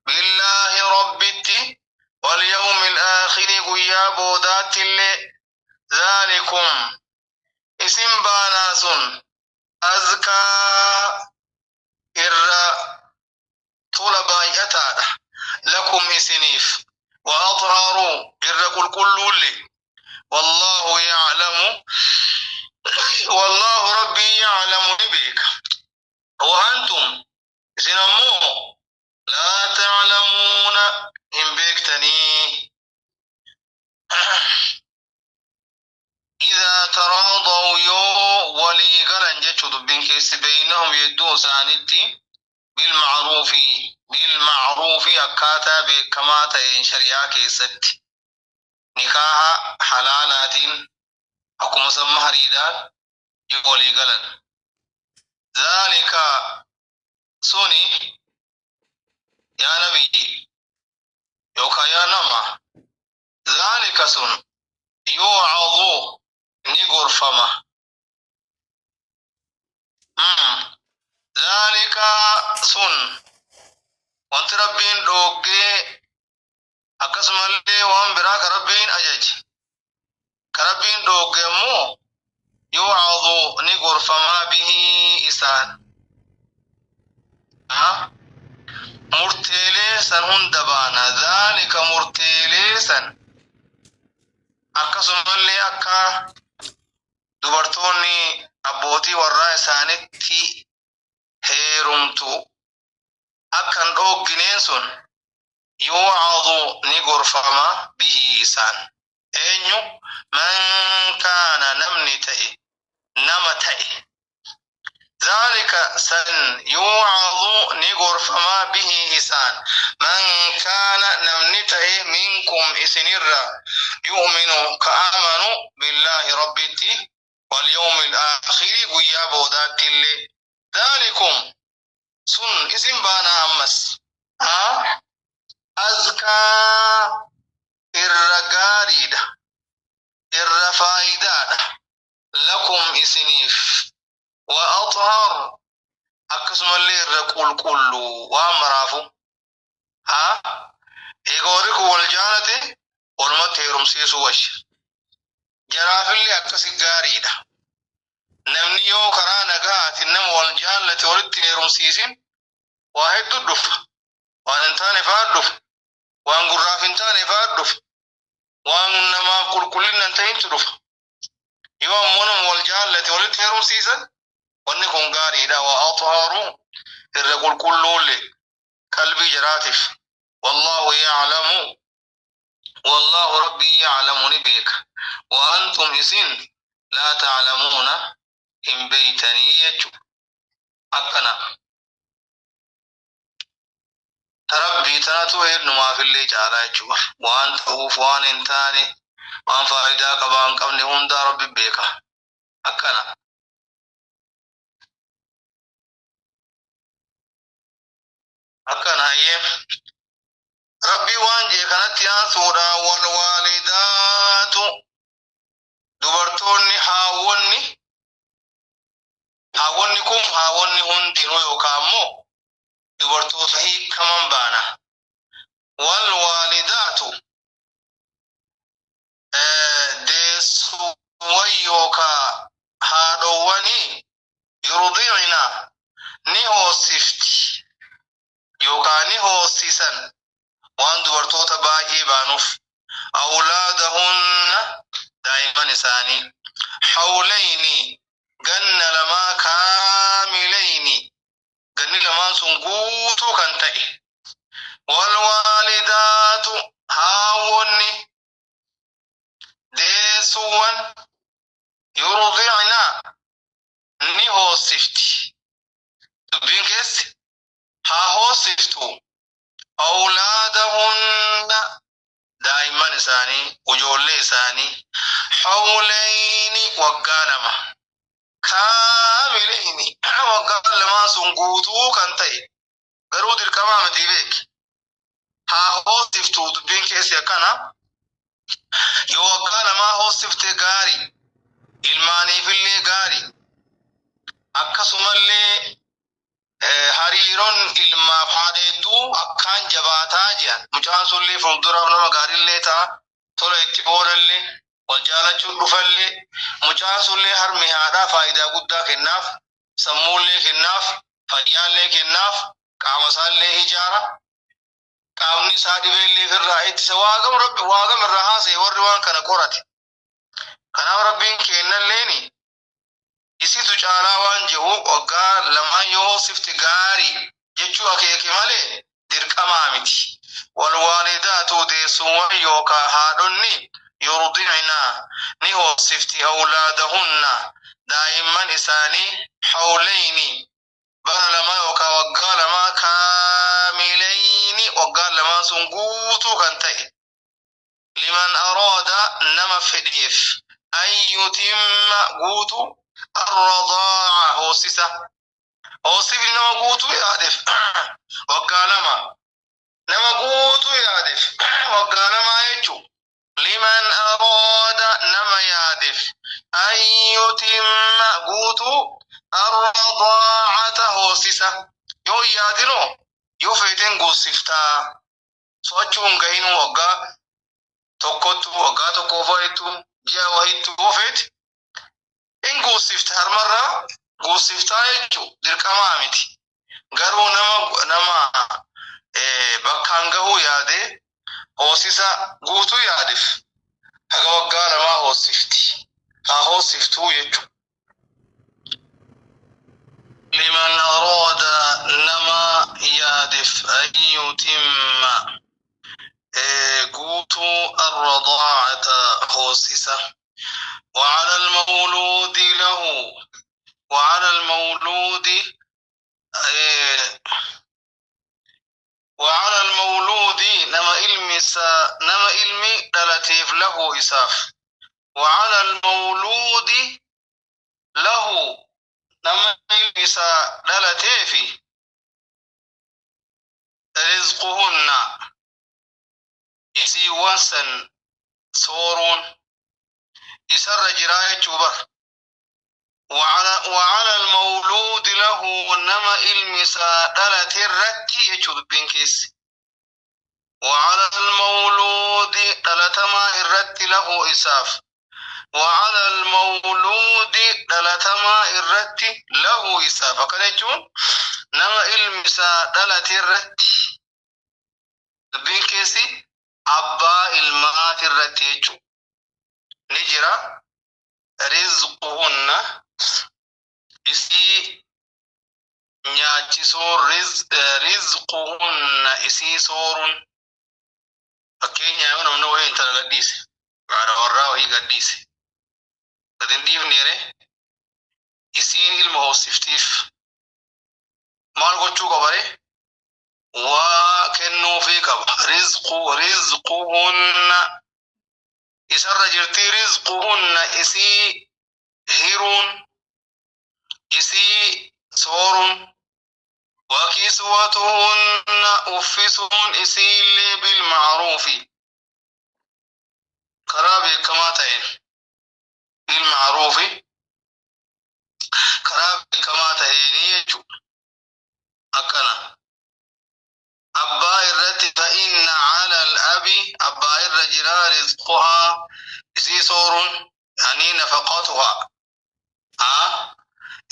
Speaker 1: billaahi rabbitti wal yawmil aakhiri guyyaa boodaattillee dhaalikum isin baanaa sun azkaa irra tola baay'ataadha lakum isiniif wa axharu irra qulqulluulle wallaahu ya'lamu wallaahu rabbii ya'lamu ni beeka wa antum isin ammoo laa ta'lamuuna hin beektanii. Idhaa taraadaw yoo walii galan jechuu dubbiin keessi beeynahum yedduu isaanitti bilma'ruufi bilma'ruufi akkaataa beekamaa ta'een shari'aa keessatti nikaaha halaalaatiin akkuma san mahriidhaan yoo walii galan dhaalika suni yaa nabiyyi yookaan yaa nama dhaalika sun yuu'adhu ni gorfama. Dhaalika sun wanti Rabbiin dhooggee akkasumallee waan biraa ka Rabbiin ajaje ka Rabbiin dhoogge ammoo yuu'adhu ni gorfamaa bihii isaan. Murteelee san hunda baana. Dhaalika murteelee san akkasumallee akka dubartoonni abbootii warraa isaanitti heerumtu akka hin dhooggineen sun yuu'adhu ni gorfama bihii isaan. Eenyu man kaana namni ta'e nama ta'e Dhaalika san yuu'adhu ni gorfama bihi isaan man kaana namni ta'e minkum isinirra yu'minu ka amanu billaahi Rabbitti wal yawmil aakhiri guyyaa boodaattillee dhaalikum sun isin baanaa ammas a azkaa irra gaariidha irra faayidaadha lakum isiniif wa axhar akkasumallee irra qulqullu waan maraafu ha eega warri kun wal jaalate walumatti heerumsiisuu wayya jaraafillee akkasi gaariidha namni yoo karaa nagahaatiin nama wal jaallate walitti heerumsiisin Waa hedduu dhufa. Waan hin taane fa'aa dhufa. Waan gurraaf hin taane fa'aa dhufa. Waan namaaf qulqullina hin ta'intu dhufa. Yoo ammoo nama wal jaallate walitti heerumsiisan, wanni kun gaariidha. Waa axhaaru, irra qulqulluulle qalbii jaraatiif. Wallaahu ya'lamu, wallaahu rabbii ya'lamu, ni beeka. Wa antum, isin, laa ta'lamuuna, hin beeytanii jechu. Akkana tarabbii tanatu heernumaafillee caalaa jechuudha. Waan ta'uuf, waan hin taane, waan faayidaa qabaa hin qabne hundaa rabbi beeka. Akkana. Akkana hayyee. Rabbi waan jee kanatti aansuudha: wal waalidaatu, dubartoonni, haawwonni. Haawwonni kun haawwonni hundinuu yookaan ammoo dubartoota hiikaman baana. Wal waalidaatu, deessuuwwan yookaa haadhowwanii, yurdicna, ni hoosifti yookaan ni hoosisan, waan dubartoota baay'ee baanuuf, awlaadahunna, daa'imman isaanii, hawlayni, ganna lamaa, kaamilayni, ganni lamaan sun guutuu kan ta'e. Walwaalidaatu, haawwonni deessuuwwan, yurdicna, ni hoosifti. Dubbiin keessi haa hoosiftu, awlaadahunna, daa'imman isaanii, ijoollee isaanii, hawlayni, waggaa 2, kaamilayni, waggaa lamaan sun guutuu kan ta'e. Garuu dirqamaa miti, beeki. Haa hoosiftu, dubbiin keessi akkana. Yoo waggaa lamaa hoosifte gaari, ilmaaniifillee gaari. Akkasumallee hariiroon ilmaaf haadha hedduu akkaan jabaataa jiran. Mucaan sunillee fuulduraaf nama gaariillee ta'a, tola itti oolallee, wal jaalachuun dhufallee. Mucaan sunillee harmi haadhaa faayidaa guddaa kennaaf, sammuullee kennaaf, fayyaallee kennaaf, qaama isaallee ijaara, qaamni isaa dhibeellee ofirraa ittisa. Waaqam rabbi waaqam irraa haasa'e warri waan kana qorate. Kanaaf rabbiin kennalleeni isitu caalaa waan jiru waggaa lamaan yoo hoosifte gaarii jechuu akeeke malee dirqamaa miti. Walwaalidaatu, deessuuwwan yookaa haadhonni, yurdicna, ni hoosifti, awlaadahunna, daa'imman isaanii, hawlayni, bara 2 yookaa waggaa 2, kaamilayni, waggaa lamaan sun guutuu kan ta'e. Liman araada, nama fedheef, an yutimma, guutu, arradaa'a, hoosisa. Hoosifni nama guutuu yaadeef waggaa 2, nama guutuu yaadeef waggaa 2 jechuu. Liman araada, nama yaadeef, an yutimma, guutuu, arradaacata, hoosisa. Yoo yaadinoo, yoo feeteen guussiftaa, so'achuu hin gahinuu, waggaa tokkottu, waggaa tokkoof wahittu, ji'a wahittu yoo feete in guussifta, harmarraa guussiftaa jechuu. Dirqamaa miti. Garuu nama bakkaan gahuu yaadee hoosisa guutuu yaadeef haga waggaa 2 hoosifti, haa hoosiftuu jechuu. Liman araada, nama yaadeef, an yutimma, guutuu, arradaacata, hoosisa. وعلى المولود له، وعلى المولود وعلى المولود، nama ilmi nama ilmi dhalateef، له، isaaf. وعلى المولود له، nama ilmi isaa dhalateef، رزقهن، isiiwwan san sooruun isarra jiraa jechuu bar. وعلى المولود له، nama ilmi isaa dhalate irratti jechuu dubbiin keessi. وعلى المولود، dhalatamaa irratti، له، isaaf. وعلى المولود dhalatamaa irratti له isaaf. Akkana jechuun nama ilmi isaa dhalate irratti, dubbiin keessi abbaa ilmaati irratti jechuudha. Ni jira رزقهن isii nyaachisuun, رزقهن isii sooruun. Fakkeenyaa yoo namni wayii intala gadhiise, haadha warraa wayii gadhiise, gad hin dhiifneere, isiin ilma hoosiftiif maal gochuu qabare? Waa kennuufii qaba. رزقهن isarra jirti. رزقهن isii hiruun, isii sooruun. وكسوتهن uffisuun isiillee بالمعروف karaa beekamaa ta'een, بالمعروف karaa beekamaa ta'eenii jechuudha. Akkana abbaa irratti. فإن على الأب abbaa irra jira رزقها isii sooruun, يعني نفقتها,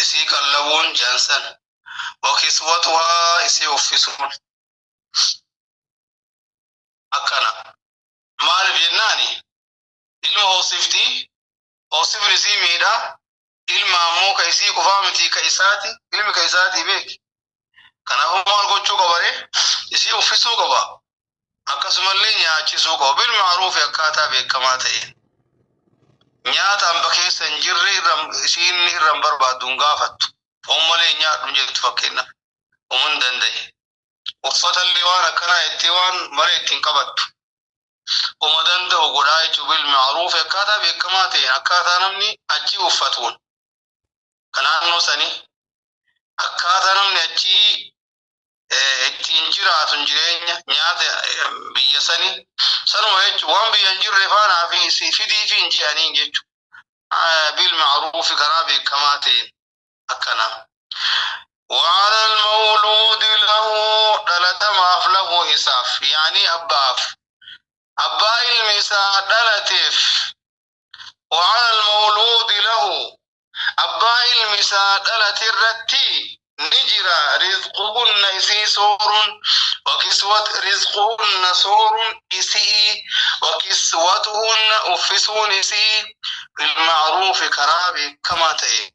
Speaker 1: isii qallabuun jaansan, وكسوتها isii uffisuun. Akkana maaliif jennaani, ilma hoosifti, hoosifni isii miidha. Ilma ammoo ka isii qofaa miti, ka isaati, ilmi ka isaatii beeki. Kanaafuu maal gochuu qabare? Isii uffisuu qaba, akkasumallee nyaachisuu qaba بالمعروف akkaataa beekamaa ta'een. Nyaata hamba keessa hin jirre isiin irra hin barbaaddu, hin gaafattu. Foon malee hin nyaadhu jettu fakkeenyaaf. Uumuu hin danda'e. Uffatallee waan akkanaa itti waan malee ittiin qabattu. Uma danda'u godhaa jechuun بالمعروف akkaataa beekamaa ta'een, akkaataa namni achi uffatuun. Kan naannoo sanii akkaataa namni achi ittiin jiraatu, jireenya nyaata biyya sanii sanuma jechuun, waan biyya hin jirre faanaa fi fidii fi hin je'aniin jechuudha. بالمعروف karaa beekamaa ta'een akkana. وعلى المولود له dhalatamaaf له isaaf, يعني abbaaf, abbaa ilmi isaa dhalateef. وعلى المولود له abbaa ilmi isaa dhalate irratti ni jira رزقهن isii sooruun, وكسوة رزقهن soorun isii, وكسوتهن uffisuun isii بالمعروف karaa beekamaa ta'e.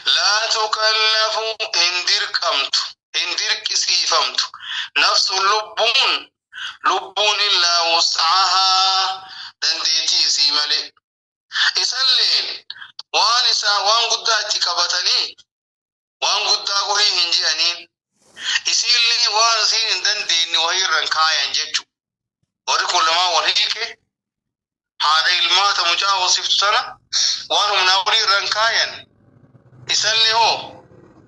Speaker 1: لا تكلف hin dirqamtu, hin dirqisiifamtu, نفس lubbuun, lubbuun إلا وسعها dandeettii isii malee. Isalleen waan isaa waan guddaa itti qabatanii waan guddaa qorii hin je'aniin, isiillee waan isiin hin dandeenye wayii irra hin kaayan jechu. Warri kun lamaan wal hiike, haadha ilmaata mucaa hoosiftu sana waan humnaa olii irra hin kaayan. Isallee hoo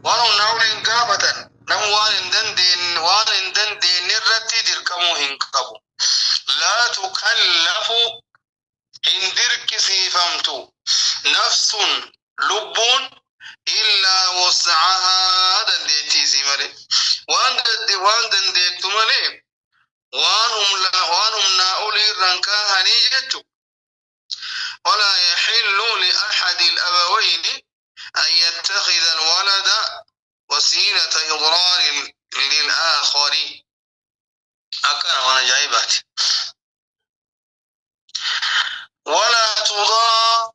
Speaker 1: waan humnaa olii hin gaafatan. Nama waan hin dandeenye, waan hin dandeenye irratti dirqamuu hin qabu. لا تكلف hin dirqisiifamtu, نفس lubbuun إلا وسعها dandeettii isii malee, waan dandeettu malee, waan humnaa olii irraan kaahanii jechu. ولا يحل لأحد الأبوين أن يتخذ الولد وسيلة إضرار للآخر. أكان وانا جايبات. ولا تضار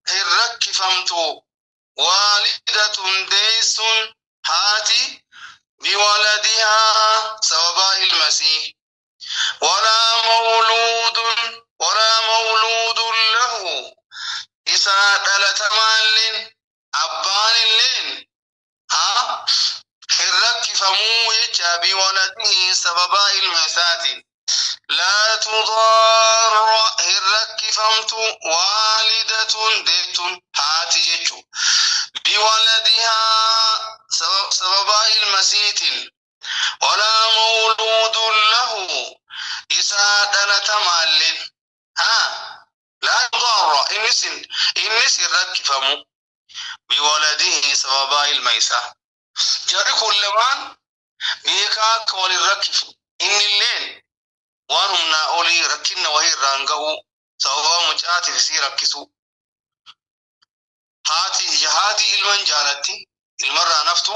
Speaker 1: hin rakkifamtu, والدة deessuun haati, بولدها sababaa ilma isii, ولا مولود ولا مولود له isaa dhalatamaalleen, abbaan illeen haa hin rakkifamuu jecha, بولده sababaa ilma isaatiin. لا تضار hin rakkifamtu, والدة deettuun haati jechu, بولدها sababaa ilma isiitiin, ولا مولود له isaa dhalatamaalleen haa لا تضار innis hin rakkifamu, بولده sababaa ilma isaa. Jarri kun lamaan beekaa akka wal hin rakkifu. Innilleen waan humnaa olii rakkinna wahii irraan gahu sababaa mucaatiif isii rakkisu. Haati ilman jaalatti ilmarraa naftu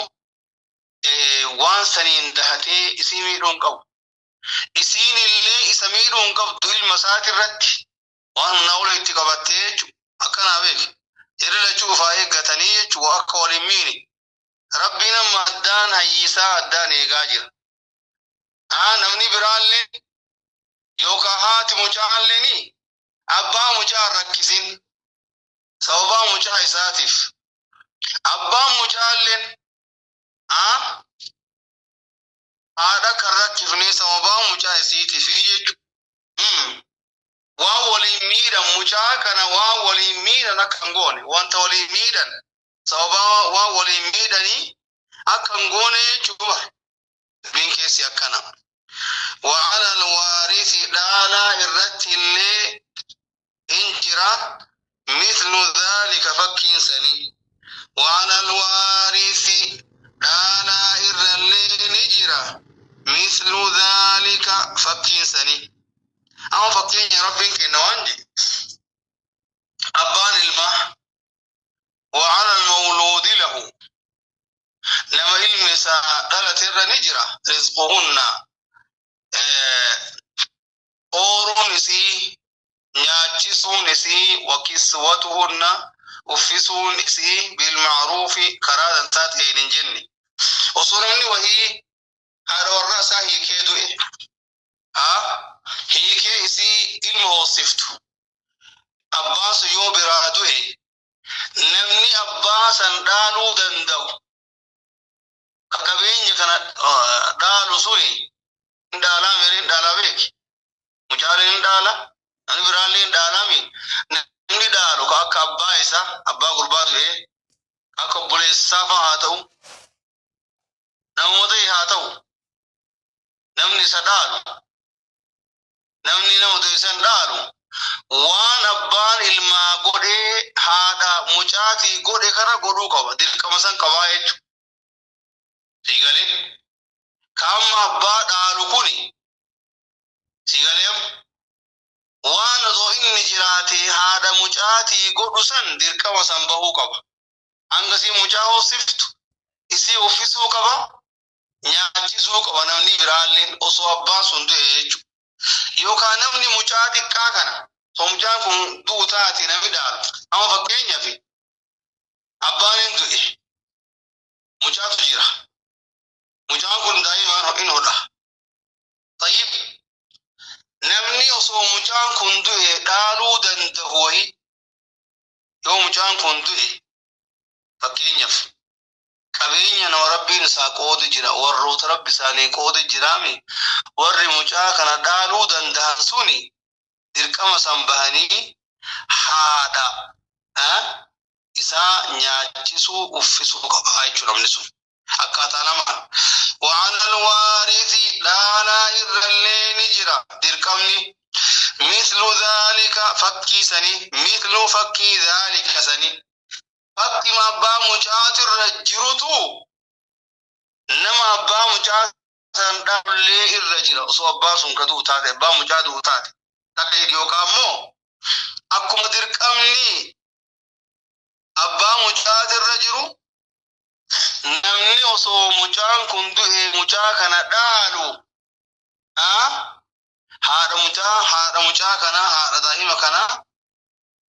Speaker 1: waan saniin dahatee isii miidhuu hin qabu. Isiin illee isa miidhuu hin qabdu ilma isaati irratti waan humnaa ol itti qabattee jechuudha. Akkanaa beeki. Jarri lachuu ufaa eeggatanii jechuudha akka wal hin miine. Rabbiin amma addaan hayyisaa addaan eegaa jira. Namni biraallee yookaan haati mucaallee ni abbaa mucaa hin rakkisin. Sababaa mucaa isaatiif. Abbaan mucaalleen haadha kan rakkifne sababaa mucaa isiitiif jechuudha. Waan waliin miidhan mucaa kana waan waliin miidhan akka hin goone wanta waliin miidhan sababaa waan waliin miidhanii akka hin goone jechuudha. Dubbiin keessi akkana. وعلى الوارث dhaalaa irratti illee in jira مثل ذلك fakkiin sanii. وعلى الوارث dhaalaa irra illee ni jira مثل ذلك fakkiin sanii. Amma fakkeenya Rabbiin kenna waan jedhe abbaan ilmaa وعلى المولود له nama ilmi isaa dhalate irra ni jira رزقهن ooruun isii nyaachisuun isii وكسوتهن uffisuun isii بالمعروف karaa dansaa ta'een hin jenne. Osoo namni wahii haadha warraa isaa hiikee du'e hiikee isii ilma hoosiftu abbaan sun yoo biraa du'e namni abbaa san dhaaluu danda'u ka qabeenya kana dhaalu suni hin dhaalaa mere hin dhaalaa beeki. Mucaaleen hin dhaala, namni biraallee hin dhaalaa. Namni dhaalu ka akka abbaa isaa abbaa gurbaa du'e akka obboleessaa fa'aa haa ta'u namuma ta'e haa ta'u namni isa dhaalu namni nama du'e san dhaalu waan abbaan ilmaa godhee haadha mucaatii godhe kana godhuu qaba, dirqama san qabaa jechuudha. Siigalee kaamma abbaa dhaalu kuni siigalee waan osoo inni jiraate haadha mucaatii godhu san dirqama san bahuu qaba. Hanga isii mucaa hoosiftu isii uffisuu qaba, nyaachisuu qaba namni biraalleen osoo abbaan sun du'e jechuudha. Yookaan namni mucaa xiqqaa kana osoo mucaan kun du'u taate namni dhaalu. Amma fakkeenyaaf abbaan hin du'e, mucaatu jira. Mucaan kun daa'imaan hin hodha. طيب, namni osoo mucaan kun du'e dhaaluu danda'u wayii yoo mucaan kun du'e fakkeenyaaf qabeenya nama Rabbiin isaa qoode jira, warroota Rabbi isaanii qoode jiraami, warri mucaa kana dhaaluu danda'an suni dirqama san bahanii haadha isaa nyaachisuu uffisuu qabaa jechuudha namni sun akkaataa namaan. وعلى الوارث dhaalaa irrallee ni jira dirqamni مثل ذلك fakkii sanii مثل fakkii ذلك sanii fakkima abbaa mucaatu irra jirutu nama abbaa mucaa san dhaalullee irra jira osoo abbaan sun ka du'u taate abbaa mucaa du'u taate takka yookaan immoo akkuma dirqamni abbaa mucaati irra jiru namni osoo mucaan kun du'e mucaa kana dhaalu haadha mucaa kanaa haadha daa'ima kanaa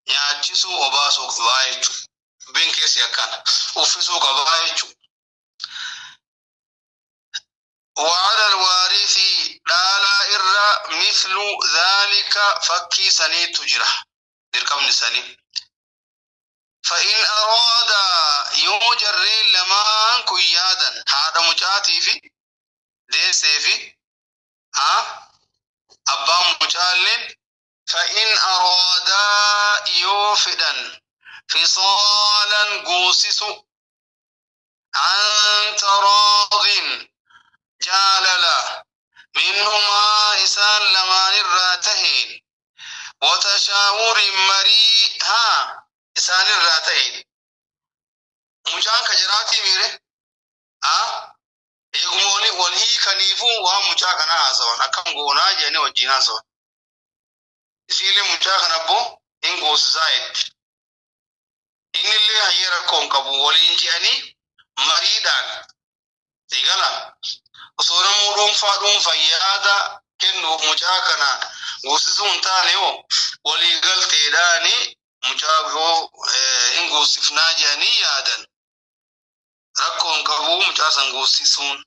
Speaker 1: nyaachisuu obaasuu qabaa jechuudha. Dubbiin keessi akkana uffisuu qabaa jechuudha. وعلى الوارث dhaalaa irra مثل ذلك fakkii saniitu jira dirqamni sanii. فإن أرادا yoo jarreen lamaan kun yaadan haadha mucaatii fi deessee fi abbaan mucaalleen فإن أرادا yoo fedhan فصالا guusisu عن تراض jaalala منهما isaan lamaan irraa taheen وتشاور marii haa isaan irraa taheen mucaan ka jiraatii miire eegumooni wal hiikaniifuu waan mucaa kana haasawan akkam goonaa jedhanii wajjin haasawan isiilee mucaa kana abboo hin goosisaa jetti. Innillee hayyee rakkoo hin qabu waliin je'anii mariidhaan sigala osoo namuu dhuunfaa dhuunfaan yaada kennuuf mucaa kana guusisuu hin taane hoo walii galteedhaani mucaa yoo hin guusifnaa je'anii yaadan rakkoo hin qabu mucaa san guusisuun.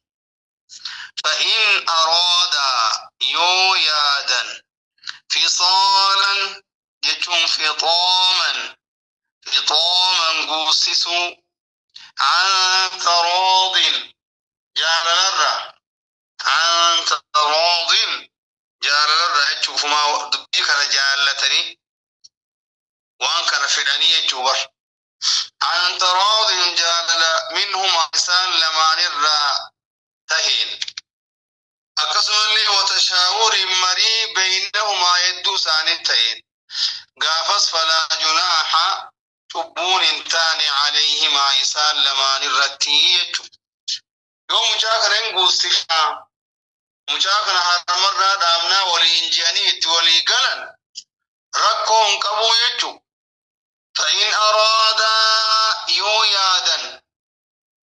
Speaker 1: فإن أرادا yoo yaadan فصالا jechuun فطاما فطاما guusisuu عن تراض jaalalarra عن تراض jaalalarra jechuufumaa dubbii kana jaallatanii waan kana fedhanii jechuu bar عن تراض jaalala منهما isaan lamaanirraa taheen akkasumallee وتشاور marii بينهما hedduu isaanii taheen gaafas فلا جناح cubbuun hin taane عليهما isaan lamaan irratti jechu. Yoo mucaa kana hin guusifnaa, mucaa kana harmarraa dhaabnaa waliin je'anii itti walii galan rakkoo hin qabuu jechu. فإن أرادا yoo yaadan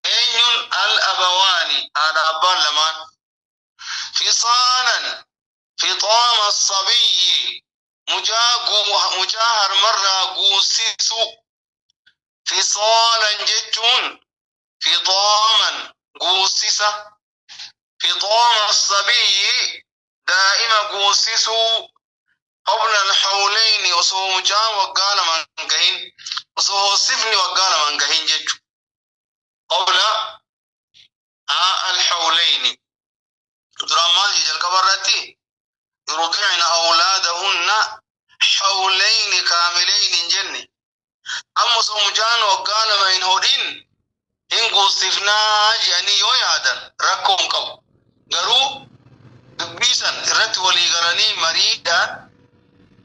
Speaker 1: eenyun الأبوان haadha abbaan lamaan فصالا فطام الصبي mucaa harmarraa guusisu فصالا jechuun فطاما guusisa فطام الصبي daa'ima guusisuu قبل الحولين osoo mucaan waggaa 2 hin gahin, osoo hoosifni waggaa 2 hin gahin jechu. قبل الحولين duraan maal jee jalqaba irratti? يرضعن أولادهن حولين كاملين hin jenne. Amma osoo mucaan waggaa 2 hin hodhin hin guusifnaa jedhanii yoo yaadan rakkoo hin qabu, garuu dubbii san irratti walii galanii mariidhaan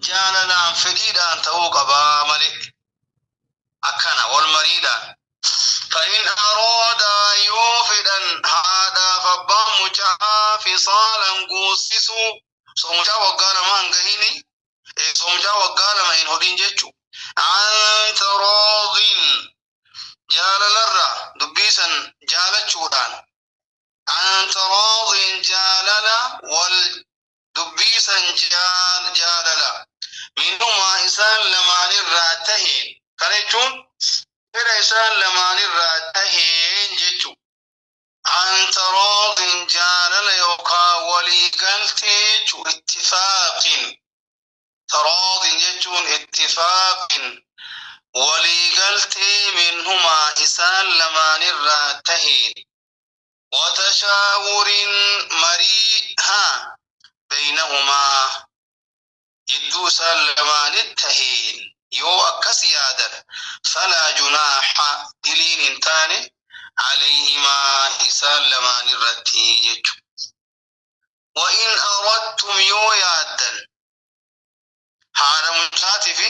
Speaker 1: jaalalaan fedhiidhaan ta'uu qabaa malee akkana wal mariidhaan. فإن أرادا yoo fedhan haadhaaf abbaan mucaa فصالا guusisuu osoo mucaa waggaa 2 hin gahini, osoo mucaa waggaa 2 hin hodhin jechu عن تراض jaalalarra dubbii san jaalachuudhaan عن تراض jaalala wal dubbii san jaalala منهما isaan lamaanirraa taheen kana jechuun fedha isaan lamaanirraa taheen jechu عن تراض jaalala yookaa waliigaltee jechu اتفاق تراض jechuun اتفاق waliigaltee منهما isaan lamaanirraa taheen وتشاور marii haa بينهما jidduu isaan lamaanit taheen yoo akkas yaadan فلا جناح diliin hin taane عليهما isaan lamaan irratti jechu. وإن أردتم yoo yaaddan haadha mucaatii fi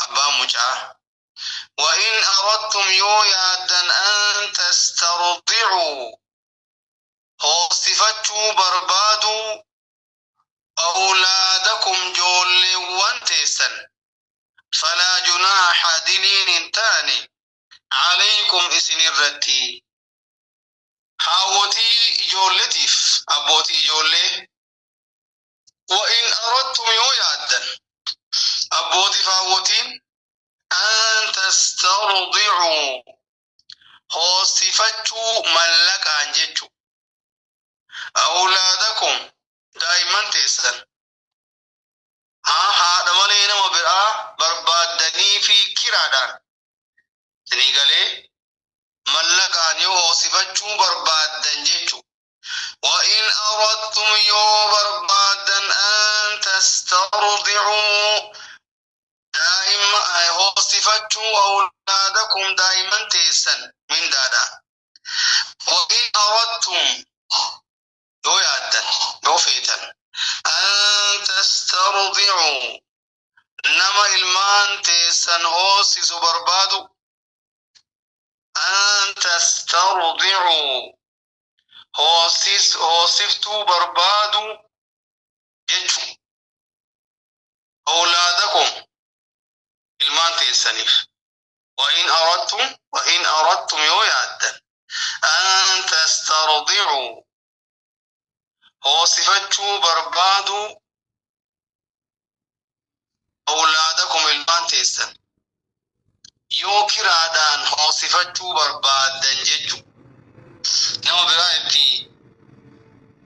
Speaker 1: abbaan mucaa وإن أردتم yoo yaaddan أن تسترضعوا hoosifachuu barbaaduu أولادكم joolleewwan teessan فلا جناح diliin hin taane عليكم isin irratti haawwotii ijoolletiif abbootii ijoollee. وإن أردتم yoo yaaddan abbootiif haawwotiin أن تسترضعوا hoosifachuu mallaqaan jechu أولادكم daa'imman teessan haa haadha malee nama biraa barbaaddanii fi kiraadhaan isinii galee mallaqaan yoo hoosifachuu barbaaddan jechu. وإن أردتم yoo barbaaddan أن تسترضعوا daa'imma hoosifachuu أولادكم daa'imman teessan mindaadhaan. وإن أردتم yoo yaaddan yoo feetan أن تسترضعوا nama ilmaan teessan hoosisu barbaadu أن تسترضعوا hoosiftuu barbaadu jechu أولادكم ilmaan teessaniif. وإن أردتم، وإن أردتم yoo yaaddan، أن تسترضعوا hoosifachuu barbaadu، أولادكم ilmaan teessan yoo kiraadhaan hoosifachuu barbaaddan jechu, nama biraa itti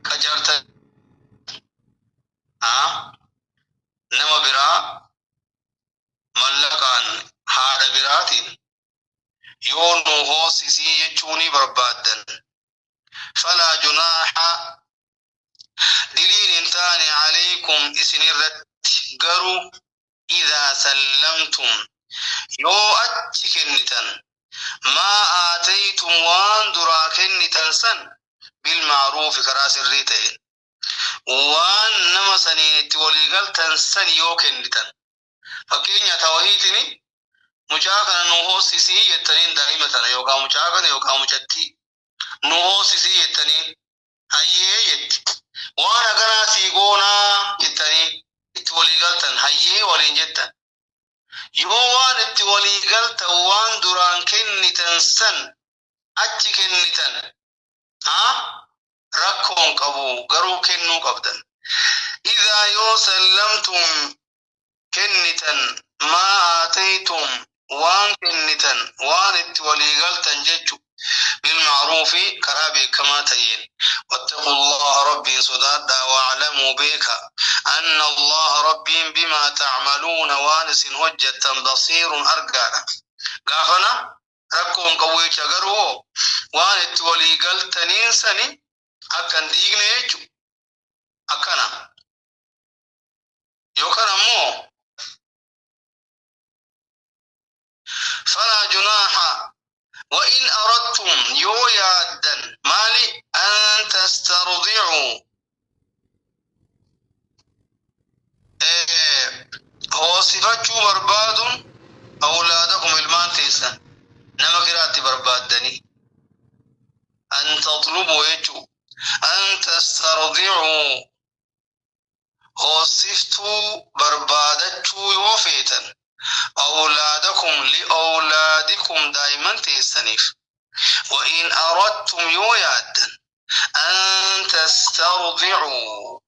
Speaker 1: qacartan, nama biraa mallaqaan haadha biraatiin yoo nu hoosisii jechuuni barbaaddan، فلا جناح diliin hin taane عليكم isinirratti garuu إذا سلمتم yoo achi kennitan، ما آتيتم waan duraa kennitan san، بالمعروف karaa sirrii ta'een waan nama saniin itti waliigaltan san yoo kennitan. Fakkeenya tawahiitini mucaa kana nu hoosisii jettaniin, daa'ima tana yookaan mucaa kana yookaan mucattii nu hoosisii jettaniin, hayyee jetti. Waan akkanaa sii goonaa jettanii itti waliigaltan, hayyee waliin jettan. Yoo waan itti waliigaltan waan duraan kennitan san achi kennitan, haa rakkoon qabu, garuu kennuu qabdan. إذا yoo سلمتم kennitan، ما آتيتم waan kennitan, waan itti waliigaltan jechu، بالمعروف karaa beekamaa ta'een. واتقوا الله rabbiin sodaadhaa، واعلموا beeka، أن الله rabbiin بما تعملون waan isin hojjettan بصير argaadha. Gaafana rakkoon qabu jecha, garuu waan itti waliigaltaniin sani akka hin diigne jechu akkana yookaan ammoo فلا جناح وإن أردتم yoo yaaddan maali أن تسترضعوا hoosifachuu barbaaduun، أولادكم ilmaan teessan nama kiraatti barbaaddanii، أن تطلبوا jechuu، أن تسترضعوا hoosiftuu barbaadachuu yoo feetan، أولادكم لأولادكم daa'imman teessaniif. وإن أردتم yoo yaaddan أن تسترضعوا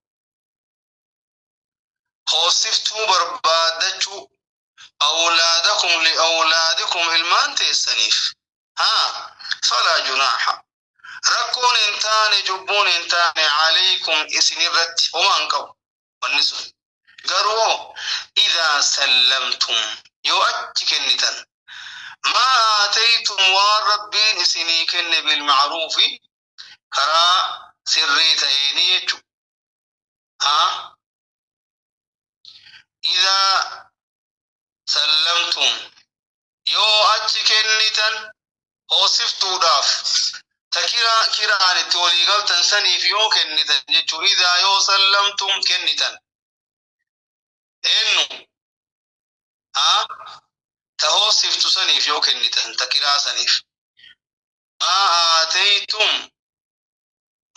Speaker 1: hoosiftuu barbaadachuu أولادكم لأولادكم ilmaan teessaniif, haa فلا جناح rakkoon hin taane, cubbuun hin taane عليكم isinirratti, homaa hin qabu wanni sun. Garuu إذا سلمتم yoo achi kennitan، ما آتيتم waan rabbiin isinii kenne، بالمعروف karaa sirrii ta'eenii jechu. Haa إذا سلمتم yoo achi kennitan, hoosiftuudhaaf ta kiraan itti waliigaltan saniif yoo kennitan jechuu. إذا yoo سلمتم kennitan, eenyu haa ta hoosiftu saniif yoo kennitan, ta kiraa saniif، ما آتيتم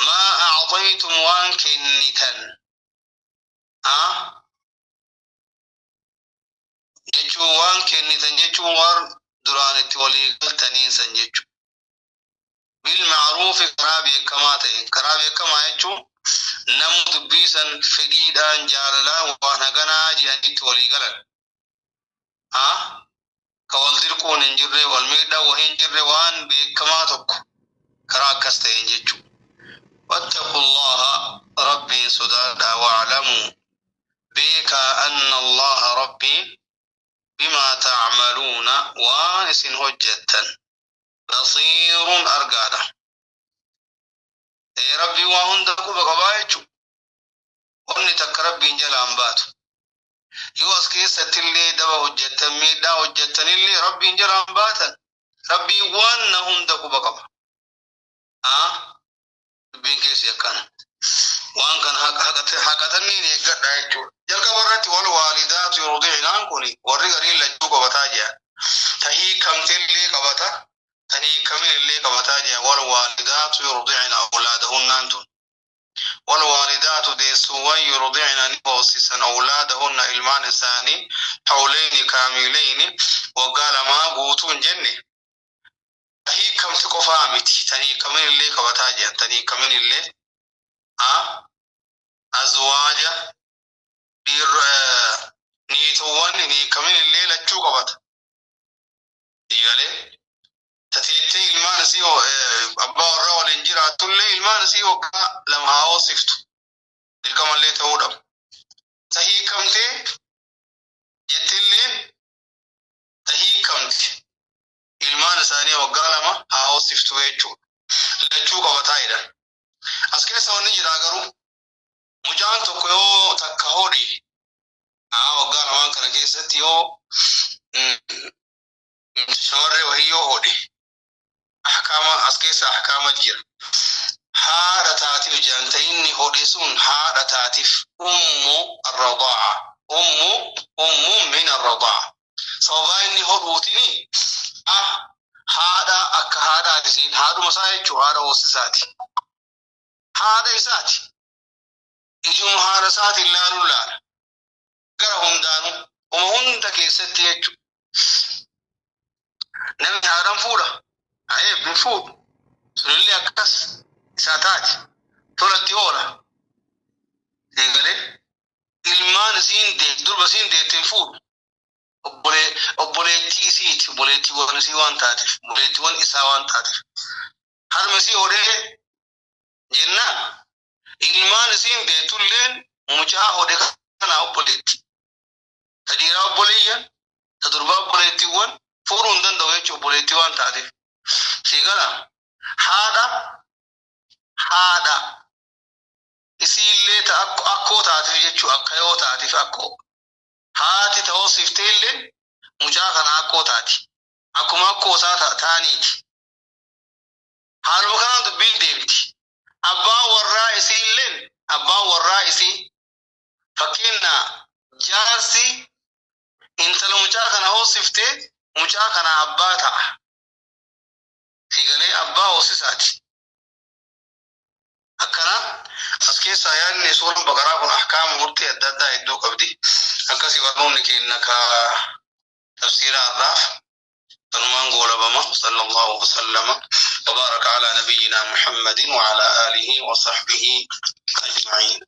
Speaker 1: ما أعطيتم waan kennitan haa jechuu, waan kennitan jechuun waan duraan itti waliigaltaniin san jechuu, بالمعروف karaa beekamaa ta'e. Karaa beekamaa jechuun namu dubbii san fedhiidhaan, jaalalaan waan haganaa jedhanitti walii galan, haa ka wal dirquun hin jirre, wal miidhaa wahii hin jirre, waan beekamaa tokko karaa akkas ta'een jechuu. واتقوا الله rabbiin sodaadhaa، واعلموا beekaa، أن الله rabbiin بما تعملون waan isin hojjettan بصير argaadha. Ee, rabbiin waa hunda quba qabaa jechuu. Wanni takka rabbiin jalaan baatu. Yoo as keessatti illee daba hojjettan, miidhaa hojjettanillee, rabbiin jalaan baatan. Rabbiin waan na hunda quba qaba. Haa dubbiin keessi akkana. Waan kana haqatanniin eeggadha jechuudha. Jalqaba irratti والوالدات يرضعن aan kun warri gariin lachuu qabataa jira. Ta hiikamtillee qabata, ta hiikaminillee qabataa jira. والوالدات يرضعن أولادهن tun. Walwaalidaatu deessuuwwan yurdicna ni hoosisan awlaadahunna ilmaan isaanii hawlayni kaamilayni waggaa lamaa guutuu hin jenne. Ta hiikamte qofaa miti tan hiikamin illee qabataa jedhan tan hiikamin illee azwaaja niitowwan hin hiikamin illee lachuu qabata. Galee tateettee ilmaan isii abbaa warraa waliin jiraattullee ilmaan isii waggaa 2 haa hoosiftu dirqamallee ta'uu dhabu. Ta hiikamtee jettillee ta hiikamte ilmaan isaanii waggaa 2 haa hoosiftu jechuudha. Lachuu qabataa jedhan. As keessa wanni jira garuu mucaan tokko yoo takka hodhe waggaa lamaan kana keessatti yoo shamarree wahii yoo hodhe ahkaama as keessa ahkaama jira. Haadha taatiif jedhan ta inni hodhe sun haadha taatiif ummu arradaa'a ummu ummu min arradaa'a sababaa inni hodhuutini haadha akka haadhaati isiin haadhuma isaa jechuu haadha hoosisaati. Haadha isaati. Ijuma haadha isaatiin laaluun laala. Gara hundaanuu uma hunda keessatti jechuudha. Namni haadhan fuudha. Ayee hin fuudhu. Sunillee akkas isaa taati. Tolatti oola. Eegalee ilmaan isiin durba isiin deette hin fuudhu. Obboleettii isiiti. Obboleettiiwwan isii waan taateef. Obboleettiiwwan isaa waan taateef. Harma isii hodhee jennaan ilmaan isiin deettulleen mucaa hodhe kana obboleetti. Ta dhiiraa obboleeyyan, ta durbaa obboleettiiwwan fuudhuu hin danda'u jechuudha obboleettii waan taateef. Sii gala haadha haadha isiillee ta akkoo taateef jechuudha akka yoo taateef akkoo. Haati ta hoosiftee illee mucaa kana akkoo taati. Akkuma akkoo isaa taaniiti. Haaluma kanaan dubbiin deemti. Abbaan warraa isii illeen abbaan warraa isii fakkeenya jaarsi intala mucaa kana hoosiftee mucaa kana abbaa ta'a. Siigalee abbaa hoosisaati. Akkana as keessaa yaadni suuraan Baqaraa kun ahkaama murtii adda addaa hedduu qabdi. Akkasii barnoonni keenya ka tafsiira har'aaf kanumaan goolabama. Sallallahu wasallama wa baraka ala nabiyyina Muhammadin wa ala alihi wa sahbihi ajma'in.